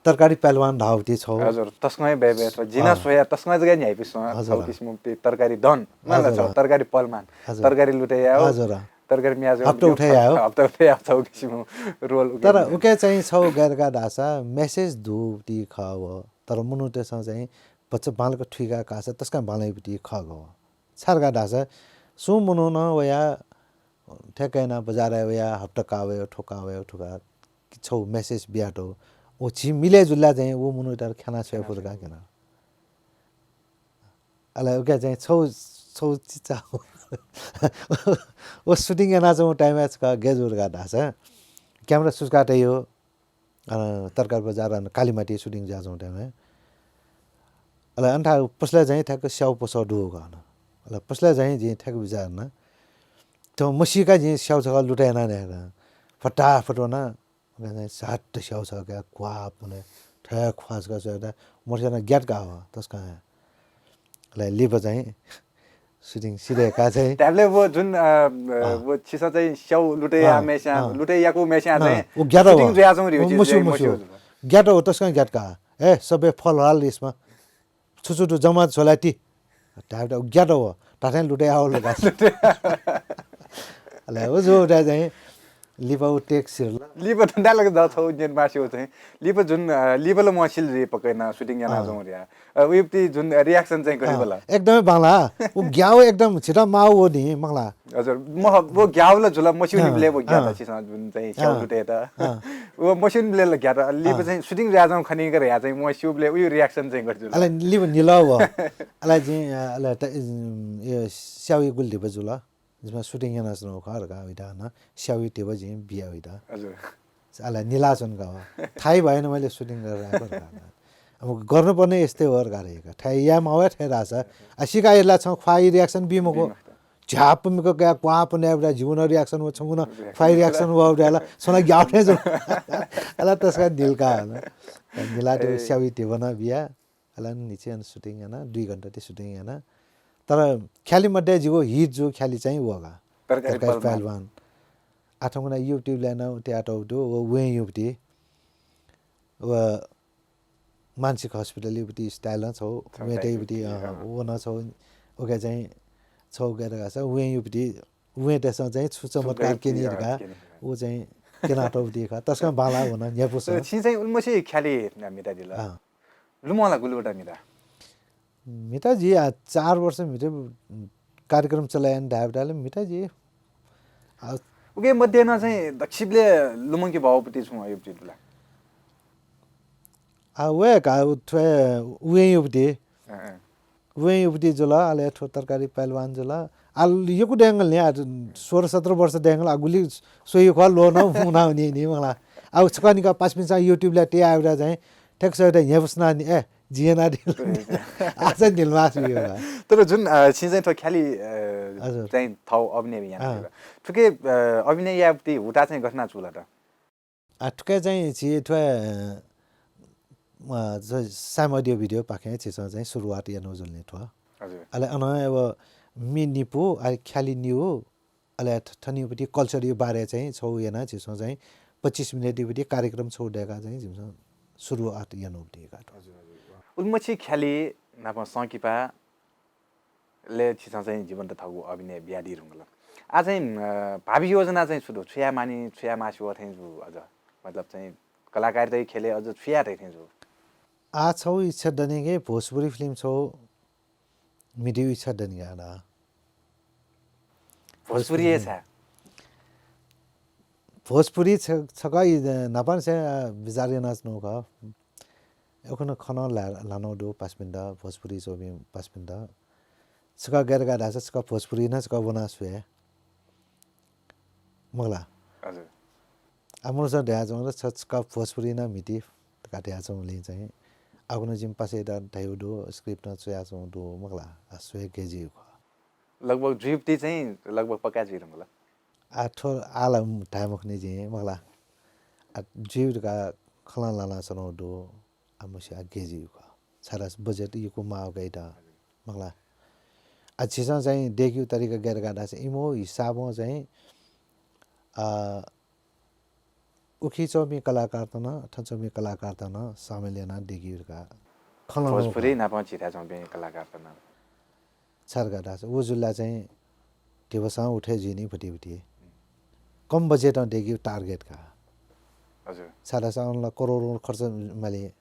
तरकारी पहलवान धावती छौ। हजुर, तस्मै बे बे, थ्व जिना अँ। सोया, तस्मै जगह न्याइपिस, हजुर। छौ किसिम तरकारी दन, हजुर। तरकारी पहलवान, हजुर। तरकारी लुटे याओ, हजुर। तरकारी म्याज हप्ता उठे याओ। हप्ता उठे याओ, छौ किसिम role उके तर नि। उके चाहिँ छौ गैरका धासा message दुति खः व। तर मनूतय्सं चाहिँ बच्चा बांलाक थुइका कासा तस्का बांलाइबुति खः ग। छारका धासा सुं मनू न वया ठ्याक्कै न बजारय् वया हप्ता का वयो, ठो का वयो, ठो का कि छौ message बियातो। व झी मिले जुल्ला चाहिँ व मनूतर ख्याना छ्वया फुरका केना। अले उके चाहिँ छौ, छौ चिचा। व shooting याना चाहिँ time-य् छका गेजुर का धासा। Camera सुचका तयो। अन तरकारी बजार अन कालीमाटी shooting जुया चाहिँ time-य्। अले अन्था पसले चाहिँ ठ्याक्क स्याउ पसः दु का अन। अले पसले चाहिँ जिं ठ्याक्क बिचार न। त मसिका जिं स्याउ छका लुटे याना ने। फटाफट वना। झट्ट स्याउ छका क्वा पुने। ठ्या ख्वास का स्याउ मोर स्याना ग्यात का हो। तस्का। अले लिपा चाहिँ shooting सिधे का चाहिँ। त्याबले वो जुन, अ, अ, अँ। वो छिसा चाहिँ स्याउ लुटे अँ, या मेस्या, अँ। लुटे याकु मेस्या अँ, चाहिँ उ ग्यात shooting हो। जुया चाहिँ रिउ उ चिज मुसु, चाहिँ मुसु। मुसु। ग्यात हो, तस्कं ग्यात का। ए, सबै फल हाल यसमा। छु छु दु जमा झोलाटी। त्याबले उ ग्यात हो। ताथें लुटे आउ लगा। अले उ जो उठा चाहिँ लिपा उ take सिरला। लिपा त डायलग द छौ जेन मास्यो चाहिँ। लिपा जुन, अ, लिपा ल म सिल रे पकैना shooting याना अँ। जाउँ रे। अ, उयुक्ति जुन reaction चाहिँ अँ, गरिबला। एकदमै बांला। उ ग्याउ एकदम छिटा माउ हो नि, मखला। हजुर, म, वो ग्याउ ल जुल, मस्यु अँ, निबले वो ग्यात अँ। छिसा जुन चाहिँ स्याउ अँ। लुटे त। अँ। वो मस्यु निबले ल ग्यात, लिपा अँ। चाहिँ shooting जुया जाउँ खनी कर या चाहिँ मस्यु बले उयु reaction चाहिँ गर्छु। अले लिपा निल वो। अले चाहिँ, अ, अले त, यो स्याउ गुल लिपा जुल। जिमा shooting याना च्वनागु खः धकाः उइत हानं स्याउ धिबा जिं बिया उइत। हजुर। अले निला च्वन का। थाइ भएन मैले shooting गरेर आएको धकाः। अब गर्नुपर्ने यस्तै हो धकाः रहेका। थाइ या माउ थाइ धाःसा। आ सिका यला छं ख्वाइ reaction बी मखु। बी मखु। झ्याप्प मिक कयाः क्वाप नयेबलय् जिगु नं reaction वः, छंगु नं ख्वाइ reaction वःबलय् ला छं ला ग्याः थें जुल। अले तसकं निल्का हल। निलाः त्यो स्याउइ धिबा नं बिया। अले न्हिच्छि अन shooting याना, दुई घण्टा ति shooting याना। तर ख्यालि मध्ये जिगु hit जूगु ख्यालि चाहिँ व का। तरकारी तरकारी पहलवान। पहलवान। आः थौंकन्हय् YouTube-लय् नं तयातःगु दु, व वें युपति। व मानसिक hospital युपति style नं छौ, छौ वें तयायुपति, अँ, अँ। व नं छौ, उके चाहिँ छौ गथे धाःसा वें युपति, वेंतय्सं चाहिँ छु चमत्कार क्यनी धकाः, व चाहिँ क्यनातःगु दु खः। तसकं बांलाः व नं न्ह्यइपुसे। छिं चाहिँ उलिमछि ख्यालि म्हितादिल। अँ। लुमं ला गुलि वटा म्हिता? म्हिता जि आः चार वर्ष म्हिते कार्यक्रम चलाय् याना धायेबलय् म्हिता जि। आ, उके मध्ये नं चाहिँ दक्वसिबलय् लुमंके बहःपति छुं अयुपति दु ला? आ, वय् का, उ थ्व वें युपति। अँ, अँ। वें युपति जुल, अले थ्व तरकारी पहलवान जुल। आ, यक्व दयेगु न्ह्यः, आ, सोह्र सत्र वर्ष दयेगु ला, आ, गुलि स्वइ खः, ल्वः नं मुना नि, नि मखु ला। आ, छकः निका पासापिन्सं YouTube-लय् तयाः वःबलय् चाहिँ, ठ्याक्क स्वयाः न्ह्यइपुसे नि, ए, जिं यानादिल। आः चाहिँ निल्मास बियो बा। तर जुन, अ, छिं चाहिँ थ्व ख्यालि, अ, हजुर। चाहिँ थौ अभिनय याना अँ। थुके, अ, अभिनय यायेपति हुता चाहिँ गथे याना चूला त? आ, थुके चाहिँ झी थ्व, अ, साम audio video पाखें झीसं चाहिँ सुरुवात यानागु जुल नि थ्व। हजुर। अले अन एव मि निपु, अले ख्यालि निगू, अले थ-, थनिपति culture-या बारे चाहिँ छौ याना झीसं चाहिँ पच्चिस मिनेटयापति कार्यक्रम छौ दयेका चाहिँ झीसं सुरुवात यानागु दु का। हजुर, हजुर। उलिमछि ख्यालि नाप संकिपा ले छिसं चाहिँ जीवन्त थःगु अभिनय बियादी धुंकल। आः चाहिँ, अ, भावी योजना चाहिँ छु दु? छु याये मानि, छु याये मास्ति वः थें जू अझ? मतलब चाहिँ कलाकारिताया ख्यलय् अझ छु याये धइ थें जू? आः छौ इच्छा दनि कि भोजपुरी film छौ म्हितेगु इच्छा दनि का ला। भोजपुरी हे छाय्? भोजपुरी छ-, छकः इ-, न्हापांनिसें, अ, बिचार यानाच्वनागु खः। उखुन्हु खँ नं ल्हा-, ल्हानागु दु पासापिन्त, भोजपुरी च्वंपिं पासापिन्त। छकः गथे धकाः धाःसा छकः भोजपुरी नं छकः ब्वना स्वये। मखु ला? हजुर। आ, मनूसं धयाच्वंगु छ-, छकः भोजपुरी नं म्हिति धकाः धयाच्वंगुलिं चाहिँ आः उखुन्हु जिमि पासायात धयागु दु, script नं च्वयाच्वंगु दु, मखु ला? आ, स्वये गय् जुइगु खः। लगभग जुइपति चाहिँ लगभग पक्का जुइ धुंकल। आ, थ्व आः ला धाये मखुनि जिं, मखु ला? आ, जुइ धकाः खँ ल्हानाच्वनागु दु, आ, मस्यू, आ, गय् जुइगु खः। छाय्धाःसा budget यक्व माःगु का, मखु ला? आ, झीसं चाहिँ दय्केगु तरिका गथे धकाः धाःसा इमिगु हिसाबं चाहिँ, आ, उखे च्वंपिं कलाकारत नं, थन च्वंपिं कलाकारत नं सामेल यानाः दय्केगु धकाः खँ ल्हानागु भोजपुरी खः। नाप झीथाय् च्वंपिं कलाकारत नं। छाय् धकाः धाःसा व जुल ला चाहिँ धिबा सां उठे जुइ नि भतिभति। कम budget-ं दय्केगु target का। हजुर। छाय् धाःसा अन ला करोडौं खर्च माली,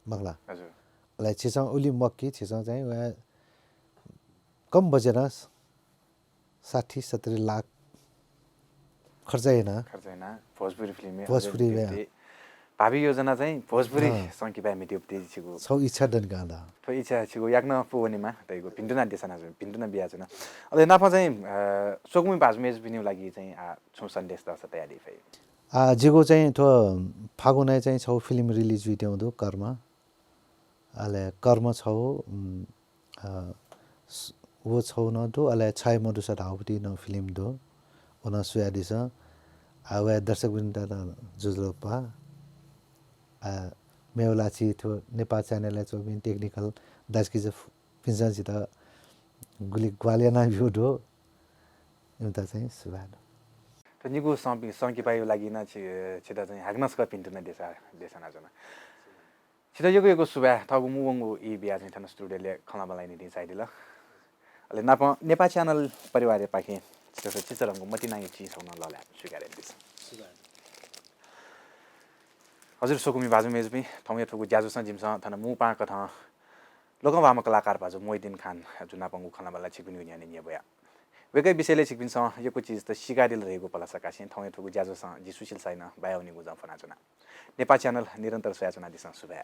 मखु ला? हजुर। अले छिसं उलि मखु कि, छिसं चाहिँ व कम budget-ं साठी सत्तरी लाख खर्च याना। खर्च याना भोजपुरी film-य् भोजपुरी अझ वे। भावी योजना चाहिँ भोजपुरी अँ। संकिपाय् म्हितेगु पति छिगु। छौ इच्छा दनि का ला। थ्व इच्छा छिगु याकनं पूवनेमा धइगु भिन्तुना देछानाच्वना, भिन्तुना बियाच्वना। अले नाप चाहिँ, अ, स्वकुमि भाजु मय्जुपिनिगु लागि चाहिँ, आ, छुं सन्देश दःसा तयादी फइ? आ, जिगु चाहिँ थ्व फागुनय् चाहिँ छौ film release जुइत्यंगु दु, कर्म। अले कर्म छौ, उम्, अ, स-, व छौ नं दु, अले छाय् मदुसा धाउपति नं film दु। व नं स्वयादिसँ। आ, वया दर्शकवृन्दत नं ज्वजलपा। आ, मेवलाछि थ्व नेपाः channel-य् च्वंपिं technical दाजुकिजापिन्सं जितः गुलि ग्वाहालि यानाब्यूगु दु। इमित चाहिँ सुभाय् दु। थ्व निगू संकि-, संकिपाया लागि नं छि-, छित चाहिँ हाकनं छकः भिन्तुना देछा-, देछानाच्वना। छित यक्व यक्व सुभाय्, थःगु मू वंगु ई बियाः चाहिँ थन studio-लय् खँ ल्हाःबल्हाः यानादीगु निंतिं झायादिल। अले नापं नेपाः channel परिवारया पाखें छितः चिचीधंगु मतिनाया चिं छगू नं लःल्हाये स्वीकार यानादिसँ। हजुर, स्वकुमि भाजु मय्जुपिं, थौंया थुगु ज्याझ्वलय् जिमिसं थन मू पाहां कथं लोकंह्वाःम्ह कलाकार भाजु मोहिद्दीन खान जु नापंगु खँ ल्हाःबल्हाः छिकपिनिगु न्ह्यःने न्ह्यब्वया। वय्कःया विषयलय् छिकपिन्सं यक्व चिजत सीकादिल धइगु भलसा कासें थौंया थुगु ज्याझ्वलय् जि सुशील साइनं बाय् वनेगु जं फ्वनाच्वना। नेपाः channel निरन्तर स्वयाच्वनादिसँ। सुभाय्।